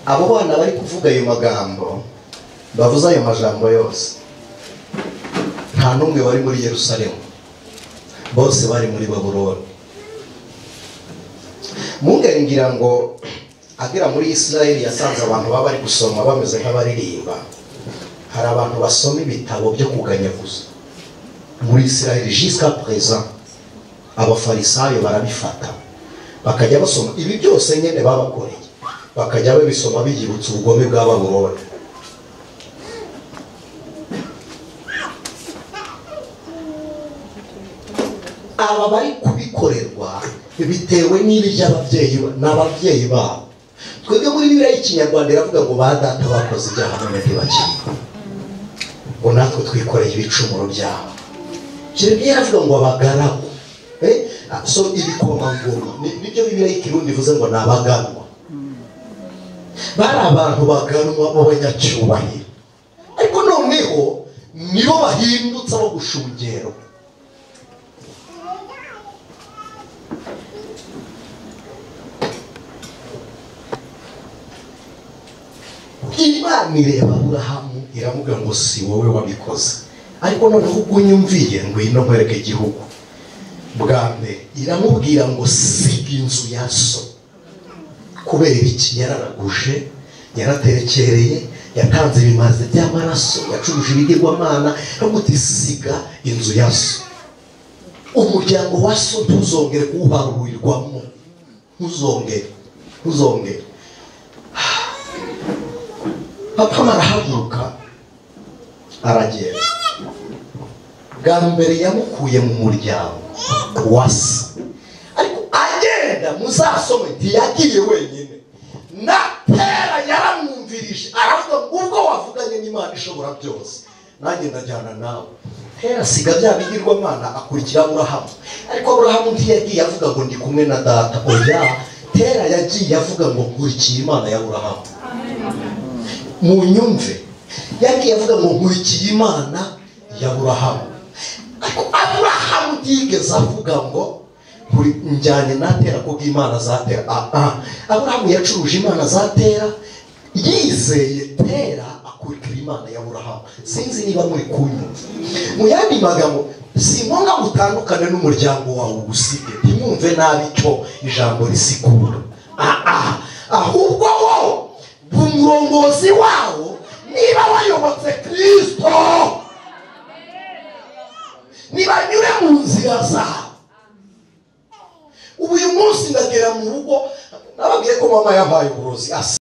Abo bana bari kuvuga ayo magambo, bavuze ayo majambo yose, nta n'umwe wari muri Yerusalemu, bose bari muri Babuloni. Mungeri ngira ngo agera muri Israeli yasanze abantu baba bari gusoma bameze nk'abaririmba. Hari abantu basoma ibitabo byo kuganyaguza muri Israeli jusqu'à présent. Abafarisayo barabifata bakajya basoma ibi byose nyene babakoreye, bakajya babisoma biyibutsa ubugome bwa Babuloni. Aba bari kubikorerwa bitewe n'iby'ababyeyi n'ababyeyi babo. Twebwe muri Bibiliya y'Ikinyarwanda iravuga ngo ba data bakoze ibyaha none ntibakiriho, ngo natwe twikoreye ibicumuro byabo. Yeremiya aravuga ngo abagaragu, so ibikomangoma, nibyo Bibiliya y'Ikirundi ivuze ngo ni abaganwa. Bari abantu baganwa b'abanyacyubahiro, ariko noneho nibo bahindutse abo gushungerwa. Imana ireba Aburahamu iramubwira ngo si wowe wabikoze, ariko noneho ubwo unyumviye ngwino nkwereke igihugu. Bwa mbere iramubwira ngo siga inzu ya so. Kubera iki? Yararaguje, yaraterekereye, yatanze ibimaze by'amaraso, yacuruje ibigirwamana, aravuga siga inzu ya so, umuryango wa so ntuzongere kuwuharurirwamo, ntuzongere. Papa arahaguruka aragenda. Bwa mbere yamukuye mu muryango wa se, ariko agenda muzasome ntiyagiye wenyine, na Tera yaramwumvirije aravuga ngo ubwo wavuganye n'Imana ishobora byose nanjye ndajyana nawe. Tera asiga bya bigirwamana akurikira Aburahamu, ariko Aburahamu ntiyagiye avuga ngo ndi kumwe na data, oya. Tera yagiye avuga ngo nkurikiye Imana ya Aburahamu. Munyumve, yagiye avuga ngo nkurikiye Imana ya Aburahamu, ariko Aburahamu ntiyigeze avuga ngo njyanye na Tera kuko Imana za Tera. Aburahamu yacuruje Imana za Tera, yizeye Tera akurikira Imana ya Aburahamu. Sinzi niba muri kunyumva. Mu yandi magambo, si ngombwa gutandukane n'umuryango wawe ugusige, ntimwumve nabi icyo ijambo risigura. Ahubwo wowe umurongozi wawo, niba wayobotse Kristo, nibanyure mu nzira zawe. Ubu uyu munsi ndagera mu rugo nababwiye ko mama yabaye uburozi.